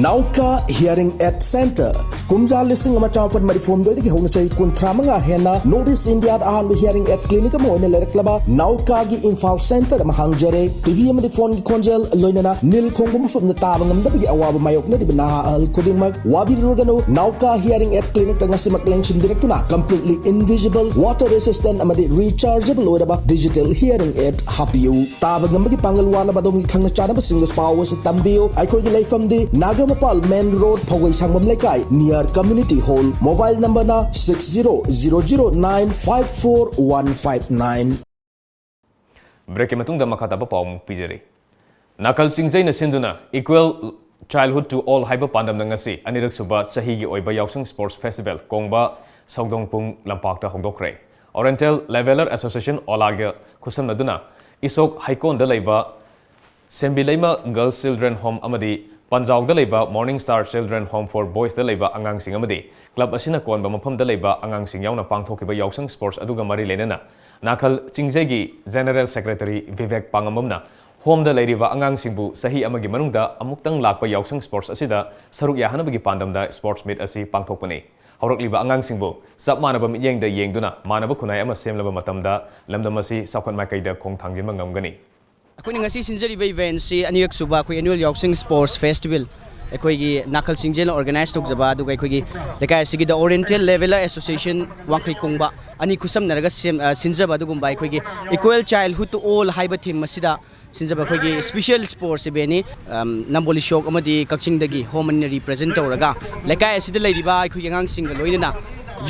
Nauka Hearing Aid Center. ꯀꯨꯝꯖꯥ ꯂꯤꯁꯤꯡ ꯑꯃ ꯆꯥꯃꯥꯄꯟ ꯃꯔꯤꯐꯨ ꯍꯨꯝꯗꯣꯏꯗꯒꯤ ꯍꯧꯅ ꯆꯍꯤ ꯀꯨꯟꯊ꯭ꯔꯥ ꯃꯉꯥ ꯍꯦꯟꯅ North East Indiaꯗ ꯑꯍꯥꯟꯕ hearing aid clinic ꯑꯃ ꯑꯣꯏꯅ ꯂꯩꯔꯛꯂꯕ ꯅꯥꯎꯀꯥꯒꯤ ꯏꯝꯐꯥꯜ center ꯑꯃ ꯍꯥꯡꯖꯔꯦ꯫ ꯇꯤ ꯚꯤ ꯑꯃꯗꯤ ꯐꯣꯟꯒꯤ ꯈꯣꯟꯖꯦꯜ, ꯂꯣꯏꯅꯅ ꯅꯤꯜ ꯈꯣꯡꯕ ꯃꯐꯝꯗ ꯇꯥꯕ ꯉꯝꯗꯕꯒꯤ ꯑꯋꯥꯕ ꯃꯥꯌꯣꯛꯅꯔꯤꯕ ꯅꯍꯥ ꯑꯍꯜ ꯈꯨꯗꯤꯡꯃꯛ ꯋꯥꯕꯤꯔꯨꯔꯒꯅꯨ꯫ ꯅꯥꯎꯀꯥ hearing aid clinicꯇ ꯉꯁꯤꯃꯛ ꯂꯦꯡꯁꯤꯟꯕꯤꯔꯛꯇꯨꯅ completely invisible, water resistant ꯑꯃꯗꯤ rechargeable ꯑꯣꯏꯔꯕ digital hearing aid ꯍꯥꯞꯄꯤꯌꯨ꯫ ꯇꯥꯕ ꯉꯝꯕꯒꯤ ꯄꯥꯡꯒꯜ ꯋꯥꯠꯂꯕ ꯑꯗꯣꯝꯒꯤ ꯈꯪꯅ ꯆꯥꯟꯅꯕꯁꯤꯡꯗ ꯄꯥꯎ ꯑꯁꯤ ꯇꯝꯕꯤꯌꯨ꯫ ꯑꯩꯈꯣꯏꯒꯤ ꯂꯩꯐꯝꯗꯤ ꯅꯥꯒꯥꯃꯄꯥꯜ main road, ꯐꯧꯒꯩ ꯁꯥꯡꯕꯝ ꯂꯩꯀꯥꯏ, near community hall꯫ Mobile numberꯅ six zero zero zero nine five four one five nine꯫ Breakꯀꯤ ꯃꯇꯨꯡꯗ ꯃꯈꯥ ꯇꯥꯕ ꯄꯥꯎ ꯑꯃꯨꯛ ꯄꯤꯖꯔꯤ꯫ ꯅꯥꯀꯜ ꯆꯤꯡꯖꯩꯅ ꯁꯤꯟꯗꯨꯅ Equal Childhood to All ꯍꯥꯏꯕ ꯄꯥꯟꯗꯝꯅ ꯉꯁꯤ ꯑꯅꯤꯔꯛ ꯁꯨꯕ ꯆꯍꯤꯒꯤ ꯑꯣꯏꯕ ꯌꯥꯎꯁꯪ Sports Festival ꯀꯣꯡꯕ ꯁꯧꯗꯣꯡꯄꯨꯡ ꯂꯝꯄꯥꯛꯇ ꯍꯧꯗꯣꯛꯈ꯭ꯔꯦ꯫ Oriental Leveller Association, ꯑꯣꯂꯥꯒ ꯈꯨꯠꯁꯝꯅꯗꯨꯅ ꯏꯁꯣꯛ ꯍꯩꯀꯣꯟꯗ ꯂꯩꯕ ꯁꯦꯝꯕꯤꯂꯩꯃ Girls Children Home ꯑꯃꯗꯤ ꯄꯟꯖꯥꯎꯗ ꯂꯩꯕ Morning Star Children Home for Boysꯇ ꯂꯩꯕ ꯑꯉꯥꯡꯁꯤꯡ ꯑꯃꯗꯤ club ꯑꯁꯤꯅ ꯀꯣꯟꯕ ꯃꯐꯝꯗ ꯂꯩꯕ ꯑꯉꯥꯡꯁꯤꯡ ꯌꯥꯎꯅ ꯄꯥꯡꯊꯣꯛꯈꯤꯕ ꯌꯥꯎꯁꯪ Sports ꯑꯗꯨꯒ ꯃꯔꯤ ꯂꯩꯅꯅ ꯅꯥꯀꯜ ꯆꯤꯡꯖꯩꯒꯤ General Secretary ꯚꯤꯕꯦꯛ ꯄꯥꯉꯝꯕꯝꯅ ꯍꯣꯝꯗ ꯂꯩꯔꯤꯕ ꯑꯉꯥꯡꯁꯤꯡꯕꯨ ꯆꯍꯤ ꯑꯃꯒꯤ ꯃꯅꯨꯡꯗ ꯑꯃꯨꯛꯇꯪ ꯂꯥꯛꯄ ꯌꯥꯎꯁꯪ Sports ꯑꯁꯤꯗ ꯁꯔꯨꯛ ꯌꯥꯍꯟꯅꯕꯒꯤ ꯄꯥꯟꯗꯝꯗ Sports Meet ꯑꯁꯤ ꯄꯥꯡꯊꯣꯛꯄꯅꯤ꯫ ꯍꯧꯔꯛꯂꯤꯕ ꯑꯉꯥꯡꯁꯤꯡꯕꯨ ꯆꯞ ꯃꯥꯟꯅꯕ ꯃꯤꯠꯌꯦꯡꯗ ꯌꯦꯡꯗꯨꯅ ꯃꯥꯟꯅꯕ ꯈꯨꯟꯅꯥꯏ ꯑꯃ ꯁꯦꯝꯂꯕ ꯃꯇꯝꯗ ꯂꯝꯗꯝ ꯑꯁꯤ ꯆꯥꯎꯈꯠ ꯃꯥꯏꯀꯩꯗ ꯈꯣꯡ ꯊꯥꯡꯖꯤꯟꯕ ꯉꯝꯒꯅꯤ꯫ ꯑꯩꯈꯣꯏꯅ ꯉꯁꯤ ꯁꯤꯟꯖꯔꯤꯕ eventꯁꯤ ꯑꯅꯤꯔꯛ ꯁꯨꯕ ꯑꯩꯈꯣꯏ annual Yaoxing Sports Festival, ꯑꯩꯈꯣꯏꯒꯤ ꯅꯥꯈꯜ ꯁꯤꯡꯖꯦꯜꯅ organize ꯇꯧꯖꯕ, ꯑꯗꯨꯒ ꯑꯩꯈꯣꯏꯒꯤ ꯂꯩꯀꯥꯏ ꯑꯁꯤꯒꯤ The Oriental Leveller Association ꯋꯥꯡꯈꯩ ꯀꯣꯡꯕ ꯑꯅꯤ ꯈꯨꯠꯁꯝꯅꯔꯒ ꯁꯦꯝ-, ꯑ, ꯁꯤꯟꯖꯕ ꯑꯗꯨꯒꯨꯝꯕ ꯑꯩꯈꯣꯏꯒꯤ Equal Childhood to All ꯍꯥꯏꯕ theme ꯑꯁꯤꯗ ꯁꯤꯟꯖꯕ ꯑꯩꯈꯣꯏꯒꯤ special sports eventꯅꯤ꯫ ꯑꯝ, ꯅꯝꯕꯣꯜ ꯏꯁꯣꯛ ꯑꯃꯗꯤ ꯀꯛꯆꯤꯡꯗꯒꯤ home ꯑꯅꯤꯅ represent ꯇꯧꯔꯒ ꯂꯩꯀꯥꯏ ꯑꯁꯤꯗ ꯂꯩꯔꯤꯕ ꯑꯩꯈꯣꯏꯒꯤ ꯑꯉꯥꯡꯁꯤꯡꯒ ꯂꯣꯏꯅꯅ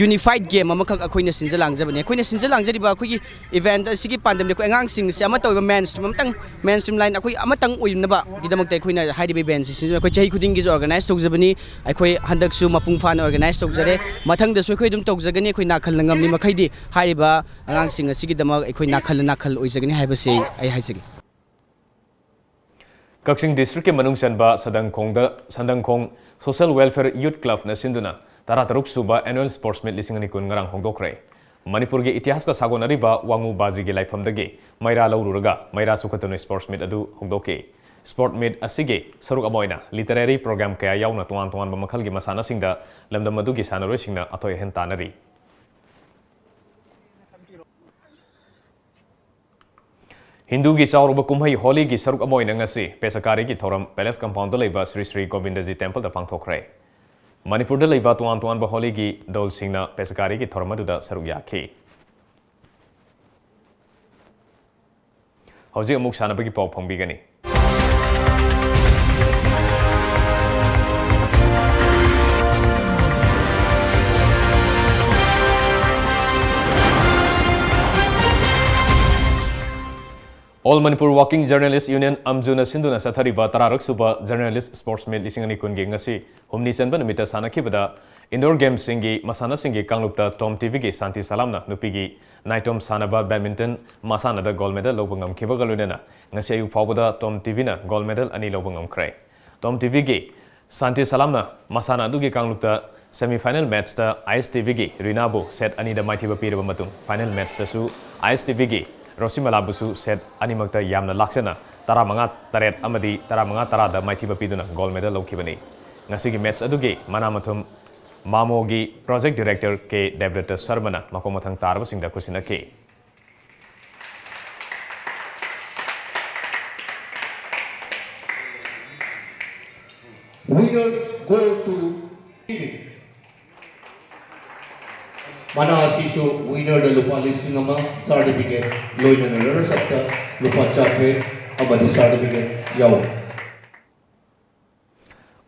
unified game ꯑꯃꯈꯛ ꯑꯩꯈꯣꯏꯅ ꯁꯤꯟꯖ ꯂꯥꯡꯖꯕꯅꯤ꯫ ꯑꯩꯈꯣꯏꯅ ꯁꯤꯟꯖ ꯂꯥꯡꯖꯔꯤꯕ ꯑꯩꯈꯣꯏꯒꯤ event ꯑꯁꯤꯒꯤ ꯄꯥꯟꯗꯝꯗꯤ ꯑꯩꯈꯣꯏ ꯑꯉꯥꯡꯁꯤꯡꯁꯦ ꯑꯃꯠꯇ ꯑꯣꯏꯕ, mainstream ꯑꯃꯇꯪ, mainstream line ꯑꯩꯈꯣꯏ ꯑꯃꯇꯪ ꯑꯣꯏꯅꯕꯒꯤꯗꯃꯛꯇ ꯑꯩꯈꯣꯏꯅ ꯍꯥꯏꯔꯤꯕ eventꯁꯤ ꯁꯤꯟꯖꯕ꯫ ꯑꯩꯈꯣꯏ ꯆꯍꯤ ꯈꯨꯗꯤꯡꯒꯤꯁꯨ organize ꯇꯧꯖꯕꯅꯤ꯫ ꯑꯩꯈꯣꯏ ꯍꯟꯗꯛꯁꯨ ꯃꯄꯨꯡ ꯐꯥꯅ organize ꯇꯧꯖꯔꯦ꯫ ꯃꯊꯪꯗꯁꯨ ꯑꯩꯈꯣꯏ ꯑꯗꯨꯝ ꯇꯧꯖꯒꯅꯤ꯫ ꯑꯩꯈꯣꯏ ꯅꯥꯈꯜꯅ ꯉꯝꯂꯤ ꯃꯈꯩꯗꯤ ꯍꯥꯏꯔꯤꯕ ꯑꯉꯥꯡꯁꯤꯡ ꯑꯁꯤꯒꯤꯗꯃꯛ ꯑꯩꯈꯣꯏ ꯅꯥꯈꯜ ꯅꯥꯈꯜ ꯑꯣꯏꯖꯒꯅꯤ ꯍꯥꯏꯕꯁꯤ ꯑꯩ ꯍꯥꯏꯖꯒꯦ꯫ ꯀꯛꯆꯤꯡ districtꯀꯤ ꯃꯅꯨꯡ ꯆꯟꯕ ꯁꯗꯪꯈꯣꯡꯗ, ꯁꯗꯪꯈꯣꯡ Social Welfare Youth Clubꯅ ꯁꯤꯟꯗꯨꯅ ꯇꯔꯥꯇꯔꯨꯛ ꯁꯨꯕ annual sports meet ꯂꯤꯁꯤꯡ ꯑꯅꯤ ꯀꯨꯟ ꯉꯔꯥꯡ ꯍꯧꯗꯣꯛꯈ꯭ꯔꯦ꯫ ꯃꯅꯤꯄꯨꯔꯒꯤ ꯏꯇꯤꯍꯥꯁꯀ ꯁꯥꯒꯣꯟꯅꯔꯤꯕ ꯋꯥꯉꯨ ꯕꯥꯖꯤꯒꯤ ꯂꯥꯏꯐꯝꯗꯒꯤ ꯃꯩꯔꯥ ꯂꯧꯔꯨꯔꯒ ꯃꯩꯔꯥ ꯆꯨꯈꯠꯇꯨꯅ sports meet ꯑꯗꯨ ꯍꯧꯗꯣꯛꯈꯤ꯫ Sports meet ꯑꯁꯤꯒꯤ ꯁꯔꯨꯛ ꯑꯃ ꯑꯣꯏꯅ literary program ꯀꯌꯥ ꯌꯥꯎꯅ ꯇꯣꯉꯥꯟ ꯇꯣꯉꯥꯟꯕ ꯃꯈꯜꯒꯤ ꯃꯁꯥꯟꯅꯁꯤꯡꯗ ꯂꯝꯗꯝ ꯑꯗꯨꯒꯤ ꯁꯥꯟꯅꯔꯣꯏꯁꯤꯡꯅ ꯑꯊꯣꯏ ꯑꯍꯦꯟ ꯇꯥꯟꯅꯔꯤ꯫ ꯍꯤꯟꯗꯨꯒꯤ ꯆꯥꯎꯔꯕ ꯀꯨꯝꯍꯩ ꯍꯣꯂꯤꯒꯤ ꯁꯔꯨꯛ ꯑꯃ ꯑꯣꯏꯅ ꯉꯁꯤ ꯄꯦꯆꯀꯥꯔꯤꯒꯤ ꯊꯧꯔꯝ Palace Compoundꯗ ꯂꯩꯕ ꯁ꯭ꯔꯤ ꯁ꯭ꯔꯤ ꯒꯣꯕꯤꯟꯗꯖꯤ Templeꯗ ꯄꯥꯡꯊꯣꯛꯈ꯭ꯔꯦ꯫ ꯃꯅꯤꯄꯨꯔꯗ ꯂꯩꯕ ꯇꯣꯉꯥꯟ ꯇꯣꯉꯥꯟꯕ ꯍꯣꯂꯤꯒꯤ ꯗꯣꯜꯁꯤꯡꯅ ꯄꯦꯆꯀꯥꯔꯤꯒꯤ ꯊꯧꯔꯝ ꯑꯗꯨꯗ ꯁꯔꯨꯛ ꯌꯥꯈꯤ꯫ ꯍꯧꯖꯤꯛ ꯑꯃꯨꯛ ꯁꯥꯟꯅꯕꯒꯤ ꯄꯥꯎ ꯐꯪꯕꯤꯒꯅꯤ꯫ All Manipur Working Journalist Union, ꯑꯝꯖꯨꯅ ꯁꯤꯟꯗꯨꯅ ꯆꯠꯊꯔꯤꯕ ꯇꯔꯥꯔꯛ ꯁꯨꯕ Journalist Sports Meet ꯂꯤꯁꯤꯡ ꯑꯅꯤ ꯀꯨꯟꯒꯤ ꯉꯁꯤ ꯍꯨꯝꯅꯤ ꯆꯟꯕ ꯅꯨꯃꯤꯠꯇ ꯁꯥꯟꯅꯈꯤꯕꯗ indoor gamesꯁꯤꯡꯒꯤ ꯃꯁꯥꯟꯅꯁꯤꯡꯒꯤ ꯀꯥꯡꯂꯨꯞꯇ Tom TVꯒꯤ ꯁꯥꯟꯇꯤ ꯁꯂꯥꯝꯅ ꯅꯨꯄꯤꯒꯤ ꯅꯥꯏꯇꯣꯝ ꯁꯥꯟꯅꯕ badminton ꯃꯁꯥꯟꯅꯗ gold medal ꯂꯧꯕ ꯉꯝꯈꯤꯕꯒ ꯂꯣꯏꯅꯅ ꯉꯁꯤ ꯑꯌꯨꯛ ꯐꯥꯎꯕꯗ Tom TVꯅ gold medal ꯑꯅꯤ ꯂꯧꯕ ꯉꯝꯈ꯭ꯔꯦ꯫ Tom TVꯒꯤ ꯁꯥꯟꯇꯤ ꯁꯂꯥꯝꯅ ꯃꯁꯥꯟꯅ ꯑꯗꯨꯒꯤ ꯀꯥꯡꯂꯨꯞꯇ semi final matchꯇ ISTVꯒꯤ ꯔꯤꯅꯥꯕꯨ set ꯑꯅꯤꯗ ꯃꯥꯏꯊꯤꯕ ꯄꯤꯔꯕ ꯃꯇꯨꯡ final matchꯇꯁꯨ ISTVꯒꯤ ꯔꯣꯁꯤꯃꯂꯥꯕꯨꯁꯨ set ꯑꯅꯤꯃꯛꯇ ꯌꯥꯝꯅ ꯂꯥꯛꯆꯅ ꯇꯔꯥꯃꯉꯥ ꯇꯔꯦꯠ ꯑꯃꯗꯤ ꯇꯔꯥꯃꯉꯥ ꯇꯔꯥꯗ ꯃꯥꯏꯊꯤꯕ ꯄꯤꯗꯨꯅ gold medal ꯂꯧꯈꯤꯕꯅꯤ꯫ ꯉꯁꯤꯒꯤ match ꯑꯗꯨꯒꯤ ꯃꯅꯥ ꯃꯊꯨꯝ ꯃꯥꯃꯣꯒꯤ Project Director ꯀꯦ ꯗꯦꯕꯗꯠꯇ ꯁꯔꯃꯅ ꯃꯈꯣꯡ ꯃꯊꯪ ꯇꯥꯔꯕꯁꯤꯡꯗ ꯈꯨꯠꯁꯤꯟꯅꯈꯤ꯫ Winner goes to ꯃꯅꯥ ꯑꯁꯤꯁꯨ winnerꯗ ꯂꯨꯄꯥ ꯂꯤꯁꯤꯡ ꯑꯃ certificate, ꯂꯣꯏꯅꯅ runners upꯇ ꯂꯨꯄꯥ ꯆꯥꯇ꯭ꯔꯦꯠ ꯑꯃꯗꯤ certificate ꯌꯥꯎꯔꯤ꯫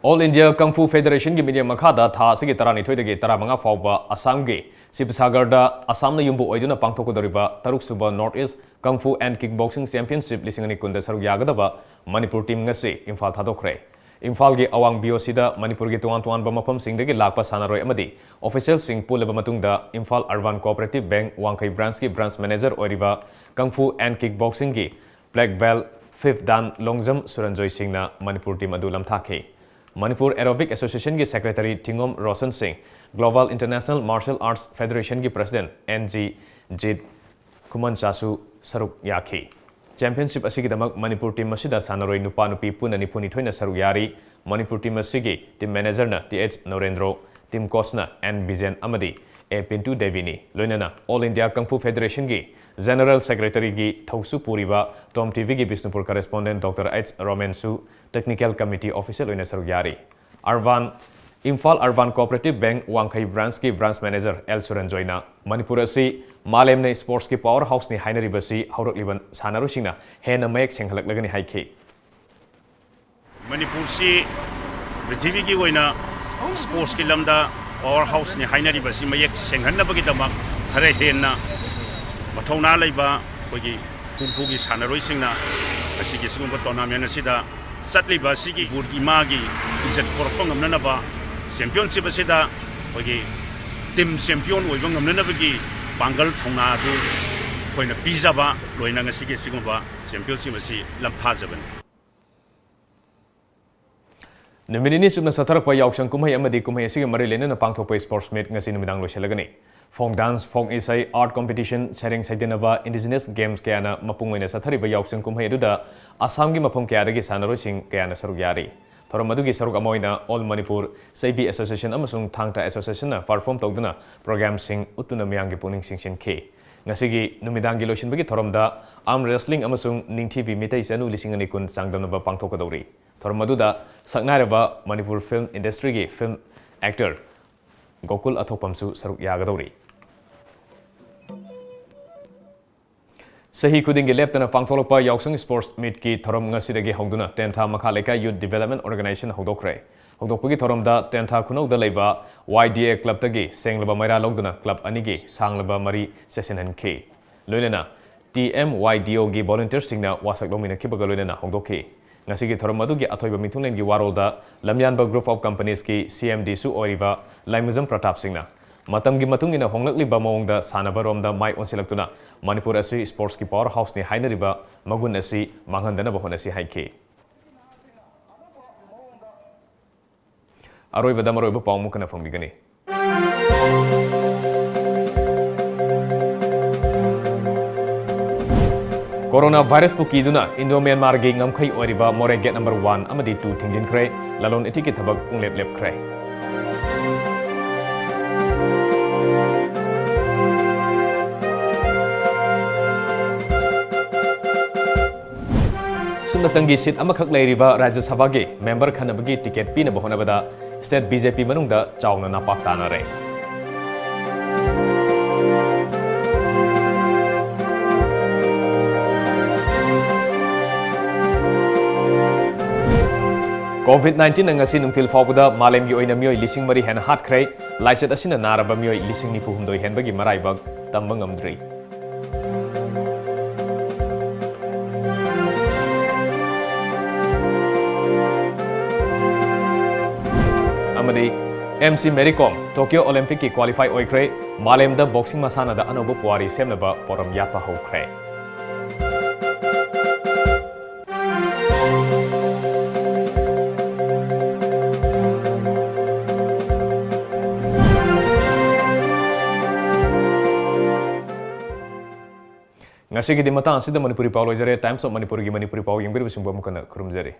All India Kung Fu Federationꯒꯤ ꯃꯤꯠꯌꯦꯡ ꯃꯈꯥꯗ ꯊꯥ ꯑꯁꯤꯒꯤ ꯇꯔꯥꯅꯤꯊꯣꯏꯗꯒꯤ ꯇꯔꯥꯃꯉꯥ ꯐꯥꯎꯕ ꯑꯁꯥꯝꯒꯤ ꯁꯤꯕꯁꯥꯒꯔꯗ ꯑꯁꯥꯝꯅ ꯌꯨꯝꯕꯨ ꯑꯣꯏꯗꯨꯅ ꯄꯥꯡꯊꯣꯛꯀꯗꯧꯔꯤꯕ ꯇꯔꯨꯛꯁꯨꯕ North East Kung Fu and Kick Boxing Championship ꯂꯤꯁꯤꯡ ꯑꯅꯤ ꯀꯨꯟꯗ ꯁꯔꯨꯛ ꯌꯥꯒꯗꯕ ꯃꯅꯤꯄꯨꯔ team ꯉꯁꯤ ꯏꯝꯐꯥꯜ ꯊꯥꯗꯣꯛꯈ꯭ꯔꯦ꯫ ꯏꯝꯐꯥꯜꯒꯤ ꯑꯋꯥꯡ BOCꯗ ꯃꯅꯤꯄꯨꯔꯒꯤ ꯇꯣꯉꯥꯟ ꯇꯣꯉꯥꯟꯕ ꯃꯐꯝꯁꯤꯡꯗꯒꯤ ꯂꯥꯛꯄ ꯁꯥꯟꯅꯔꯣꯏ ꯑꯃꯗꯤ officialꯁꯤꯡ ꯄꯨꯜꯂꯕ ꯃꯇꯨꯡꯗ ꯏꯝꯐꯥꯜ Urban Cooperative Bank ꯋꯥꯡꯈꯩ branchꯀꯤ branch manager ꯑꯣꯏꯔꯤꯕ Kung Fu and Kick Boxingꯒꯤ black belt fifth dan Longjam ꯁꯨꯔꯟꯖꯣꯏ ꯁꯤꯡꯅ ꯃꯅꯤꯄꯨꯔ team ꯑꯗꯨ ꯂꯝꯊꯥꯈꯤ꯫ ꯃꯅꯤꯄꯨꯔ Aerobic Associationꯒꯤ secretary ꯊꯤꯉꯣꯝ ꯔꯣꯁꯟ ꯁꯤꯡ, Global International Martial Arts Federationꯒꯤ president ꯑꯦꯟ ꯖꯤ ꯖꯤꯠ ꯈꯨꯃꯟꯆꯥꯁꯨ ꯁꯔꯨꯛ ꯌꯥꯈꯤ꯫ Championship ꯑꯁꯤꯒꯤꯗꯃꯛ ꯃꯅꯤꯄꯨꯔ team ꯑꯁꯤꯗ ꯁꯥꯟꯅꯔꯣꯏ ꯅꯨꯄꯥ ꯅꯨꯄꯤ ꯄꯨꯟꯅ ꯅꯤꯐꯨꯅꯤꯊꯣꯏꯅ ꯁꯔꯨꯛ ꯌꯥꯔꯤ꯫ ꯃꯅꯤꯄꯨꯔ team ꯑꯁꯤꯒꯤ team managerꯅ ꯇꯤ ꯑꯩꯆ ꯅꯔꯦꯟꯗ꯭ꯔꯣ, team coachꯅ ꯑꯦꯟ ꯕꯤꯖꯦꯟ ꯑꯃꯗꯤ ꯑꯦ ꯄꯤꯟꯇꯨ ꯗꯦꯕꯤꯅꯤ꯫ ꯂꯣꯏꯅꯅ All India Kung Fu Federationꯒꯤ general secretaryꯒꯤ ꯊꯧꯁꯨ ꯄꯨꯔꯤꯕ Tom TVꯒꯤ ꯕꯤꯁꯅꯨꯄꯨꯔ correspondent ꯗꯣꯛꯇꯔ ꯑꯩꯆ ꯔꯣꯃꯦꯟꯁꯨ technical committee official ꯑꯣꯏꯅ ꯁꯔꯨꯛ ꯌꯥꯔꯤ꯫ Urban, Imphal Urban Cooperative Bank ꯋꯥꯡꯈꯩ branchꯀꯤ branch manager ꯑꯦꯜ ꯁꯨꯔꯟꯖꯣꯏꯅ ꯃꯅꯤꯄꯨꯔ ꯑꯁꯤ ꯃꯥꯂꯦꯝꯅ sportsꯀꯤ power houseꯅꯤ ꯍꯥꯏꯅꯔꯤꯕꯁꯤ ꯍꯧꯔꯛꯂꯤꯕ ꯁꯥꯟꯅꯔꯣꯏꯁꯤꯡꯅ ꯍꯦꯟꯅ ꯃꯌꯦꯛ ꯁꯦꯡꯍꯜꯂꯛꯂꯒꯅꯤ ꯍꯥꯏꯈꯤ꯫ ꯃꯅꯤꯄꯨꯔꯁꯤ ꯄ꯭ꯔꯤꯊꯤꯕꯤꯒꯤ ꯑꯣꯏꯅ sportsꯀꯤ ꯂꯝꯗ power houseꯅꯤ ꯍꯥꯏꯅꯔꯤꯕꯁꯤ ꯃꯌꯦꯛ ꯁꯦꯡꯍꯟꯅꯕꯒꯤꯗꯃꯛ ꯈꯔ ꯍꯦꯟꯅ ꯃꯊꯧꯅꯥ ꯂꯩꯕ ꯑꯩꯈꯣꯏꯒꯤ kung fuꯒꯤ ꯁꯥꯟꯅꯔꯣꯏꯁꯤꯡꯅ ꯉꯁꯤꯒꯤ ꯑꯁꯤꯒꯨꯝꯕ tournament ꯑꯁꯤꯗ ꯆꯠꯂꯤꯕ ꯑꯁꯤꯒꯤ ꯃꯅꯤꯄꯨꯔꯒꯤ ꯃꯥꯒꯤ ꯏꯖꯠ ꯄꯨꯔꯛꯄ ꯉꯝꯅꯅꯕ championship ꯑꯁꯤꯗ ꯑꯩꯈꯣꯏꯒꯤ team champion ꯑꯣꯏꯕ ꯉꯝꯅꯅꯕꯒꯤ ꯄꯥꯡꯒꯜ ꯊꯧꯅꯥ ꯑꯗꯨ ꯑꯩꯈꯣꯏꯅ ꯄꯤꯖꯕ ꯂꯣꯏꯅ ꯉꯁꯤꯒꯤ ꯑꯁꯤꯒꯨꯝꯕ championship ꯑꯁꯤ ꯂꯝꯐꯥꯖꯕꯅꯤ꯫ ꯅꯨꯃꯤꯠ ꯅꯤꯅꯤ ꯆꯨꯞꯅ ꯆꯠꯊꯔꯛꯄ ꯌꯥꯎꯁꯪ ꯀꯨꯝꯍꯩ ꯑꯃꯗꯤ ꯀꯨꯝꯍꯩ ꯑꯁꯤꯒ ꯃꯔꯤ ꯂꯩꯅꯅ ꯄꯥꯡꯊꯣꯛꯄ sports meet ꯉꯁꯤ ꯅꯨꯃꯤꯗꯥꯡ ꯂꯣꯏꯁꯤꯜꯂꯒꯅꯤ꯫ Folk dance, folk ꯏꯁꯩ, art competition, ꯁꯩꯔꯦꯡ ꯁꯩꯗꯦꯟꯅꯕ, indigenous games ꯀꯌꯥꯅ ꯃꯄꯨꯡ ꯑꯣꯏꯅ ꯆꯠꯊꯔꯤꯕ ꯌꯥꯎꯁꯪ ꯀꯨꯝꯍꯩ ꯑꯗꯨꯗ ꯑꯁꯥꯝꯒꯤ ꯃꯐꯝ ꯀꯌꯥꯗꯒꯤ ꯁꯥꯟꯅꯔꯣꯏꯁꯤꯡ ꯀꯌꯥꯅ ꯁꯔꯨꯛ ꯌꯥꯔꯤ꯫ ꯊꯧꯔꯝ ꯑꯗꯨꯒꯤ ꯁꯔꯨꯛ ꯑꯃ ꯑꯣꯏꯅ All Manipur ꯆꯩꯕꯤ Association ꯑꯃꯁꯨꯡ ꯊꯥꯡ ꯇꯥ Association ꯅ perform ꯇꯧꯗꯨꯅ program ꯁꯤꯡ ꯎꯠꯇꯨꯅ ꯃꯤꯌꯥꯝꯒꯤ ꯄꯨꯛꯅꯤꯡ ꯆꯤꯡꯁꯤꯟꯈꯤ꯫ ꯉꯁꯤꯒꯤ ꯅꯨꯃꯤꯗꯥꯡꯒꯤ ꯂꯣꯏꯁꯤꯟꯕꯒꯤ ꯊꯧꯔꯝꯗ arm wrestling ꯑꯃꯁꯨꯡ ꯅꯤꯡꯊꯤꯕꯤ ꯃꯤꯇꯩ ꯆꯅꯨ ꯂꯤꯁꯤꯡ ꯑꯅꯤ ꯀꯨꯟ ꯆꯥꯡꯗꯝꯅꯕ ꯄꯥꯡꯊꯣꯛꯀꯗꯧꯔꯤ꯫ ꯊꯧꯔꯝ ꯑꯗꯨꯗ ꯁꯛꯅꯥꯏꯔꯕ ꯃꯅꯤꯄꯨꯔ film industry ꯒꯤ film actor ꯒꯣꯀꯨꯜ ꯑꯊꯣꯛꯄꯝꯁꯨ ꯁꯔꯨꯛ ꯌꯥꯒꯗꯧꯔꯤ꯫ ꯆꯍꯤ ꯈꯨꯗꯤꯡꯒꯤ ꯂꯦꯞꯇꯅ ꯄꯥꯡꯊꯣꯛꯂꯛꯄ ꯌꯥꯎꯁꯪ sports meet ꯀꯤ ꯊꯧꯔꯝ ꯉꯁꯤꯗꯒꯤ ꯍꯧꯗꯨꯅ ꯇꯦꯟꯊꯥ ꯃꯈꯥ ꯂꯩꯀꯥꯏ Youth Development Organization ꯍꯧꯗꯣꯛꯈ꯭ꯔꯦ꯫ ꯍꯧꯗꯣꯛꯄꯒꯤ ꯊꯧꯔꯝꯗ ꯇꯦꯟꯊꯥ ꯈꯨꯅꯧꯗ ꯂꯩꯕ Y D A club ꯇꯒꯤ ꯁꯦꯡꯂꯕ ꯃꯩꯔꯥ ꯂꯧꯗꯨꯅ club ꯑꯅꯤꯒꯤ ꯁꯥꯡꯂꯕ ꯃꯔꯤ ꯆꯦꯠꯁꯤꯟꯍꯟꯈꯤ꯫ ꯂꯣꯏꯅꯅ T M Y D O ꯒꯤ volunteer ꯁꯤꯡꯅ ꯋꯥꯁꯛ ꯂꯧꯃꯤꯟꯅꯈꯤꯕꯒ ꯂꯣꯏꯅꯅ ꯍꯧꯗꯣꯛꯈꯤ꯫ ꯉꯁꯤꯒꯤ ꯊꯧꯔꯝ ꯑꯗꯨꯒꯤ ꯑꯊꯣꯏꯕ ꯃꯤꯊꯨꯡꯂꯦꯟꯒꯤ ꯋꯥꯔꯣꯜꯗ ꯂꯝꯌꯥꯟꯕ Group of Companies ꯀꯤ C M D ꯁꯨ ꯑꯣꯏꯔꯤꯕ ꯂꯥꯏꯃꯨꯖꯝ ꯄ꯭ꯔꯇꯥꯞ ꯁꯤꯡꯅ ꯃꯇꯝꯒꯤ ꯃꯇꯨꯡ ꯏꯟꯅ ꯍꯣꯡꯂꯛꯂꯤꯕ ꯃꯑꯣꯡꯗ ꯁꯥꯟꯅꯕꯔꯣꯝꯗ ꯃꯥꯏ ꯑꯣꯟꯁꯤꯜꯂꯛꯇꯨꯅ ꯃꯅꯤꯄꯨꯔ ꯑꯁꯤ sports ꯀꯤ power house ꯅꯤ ꯍꯥꯏꯅꯔꯤꯕ ꯃꯒꯨꯟ ꯑꯁꯤ ꯃꯥꯡꯍꯟꯗꯅꯕ ꯍꯣꯠꯅꯁꯤ ꯍꯥꯏꯈꯤ꯫ ꯑꯔꯣꯏꯕꯗ ꯃꯔꯨꯑꯣꯏꯕ ꯄꯥꯎ ꯑꯃꯨꯛ ꯍꯟꯅ ꯐꯪꯕꯤꯒꯅꯤ꯫ Corona virus ꯄꯨ ꯀꯤꯗꯨꯅ Indo Myanmar ꯒꯤ ꯉꯝꯈꯩ ꯑꯣꯏꯔꯤꯕ ꯃꯣꯔꯦ gate number one ꯑꯃꯗꯤ two ꯊꯤꯡꯖꯤꯟꯈ꯭ꯔꯦ꯫ ꯂꯂꯣꯟ ꯏꯇꯤꯛꯀꯤ ꯊꯕꯛ ꯄꯨꯡꯂꯦꯞ ꯂꯦꯞꯈ꯭ꯔꯦ꯫ ꯁꯨꯞꯅꯇꯪꯒꯤ seat ꯑꯃꯈꯛ ꯂꯩꯔꯤꯕ ꯔꯥꯖ꯭ꯌ ꯁꯚꯥꯒꯤ member ꯈꯟꯅꯕꯒꯤ ticket ꯄꯤꯅꯕ ꯍꯣꯠꯅꯕꯗ state B J P ꯃꯅꯨꯡꯗ ꯆꯥꯎꯅ ꯅꯥꯄꯥꯛ ꯇꯥꯅꯔꯦ꯫ COVID nineteen ꯅ ꯉꯁꯤ ꯅꯨꯡꯊꯤꯜ ꯐꯥꯎꯕꯗ ꯃꯥꯂꯦꯝꯒꯤ ꯑꯣꯏꯅ ꯃꯤꯑꯣꯏ ꯂꯤꯁꯤꯡ ꯃꯔꯤ ꯍꯦꯟꯅ ꯍꯥꯠꯈ꯭ꯔꯦ꯫ ꯂꯥꯏꯆꯠ ꯑꯁꯤꯅ ꯅꯥꯔꯕ ꯃꯤꯑꯣꯏ ꯂꯤꯁꯤꯡ ꯅꯤꯐꯨ ꯍꯨꯝꯗꯣꯏ ꯍꯦꯟꯕꯒꯤ ꯃꯔꯥꯏꯕꯛ ꯇꯝꯕ ꯉꯝꯗ꯭ꯔꯤ꯫ ꯑꯃꯗꯤ M C Mary Kom Tokyo Olympic ꯀꯤ qualify ꯑꯣꯏꯈ꯭ꯔꯦ꯫ ꯃꯥꯂꯦꯝꯗ boxing ꯃꯁꯥꯟꯅꯗ ꯑꯅꯧꯕ ꯄꯨꯋꯥꯔꯤ ꯁꯦꯝꯅꯕ ꯄꯣꯔꯝ ꯌꯥꯠꯄ ꯍꯧꯈ꯭ꯔꯦ꯫ ꯉꯁꯤꯒꯤꯗꯤ ꯃꯇꯥꯡ ꯑꯁꯤꯗ ꯃꯅꯤꯄꯨꯔꯤ ꯄꯥꯎ ꯂꯣꯏꯖꯔꯦ꯫ Times of Manipur ꯒꯤ ꯃꯅꯤꯄꯨꯔꯤ ꯄꯥꯎ ꯌꯦꯡꯕꯤꯔꯤꯕꯁꯤꯡꯕꯨ ꯑꯃꯨꯛ ꯍꯟꯅ ꯈꯨꯔꯨꯝꯖꯔꯤ꯫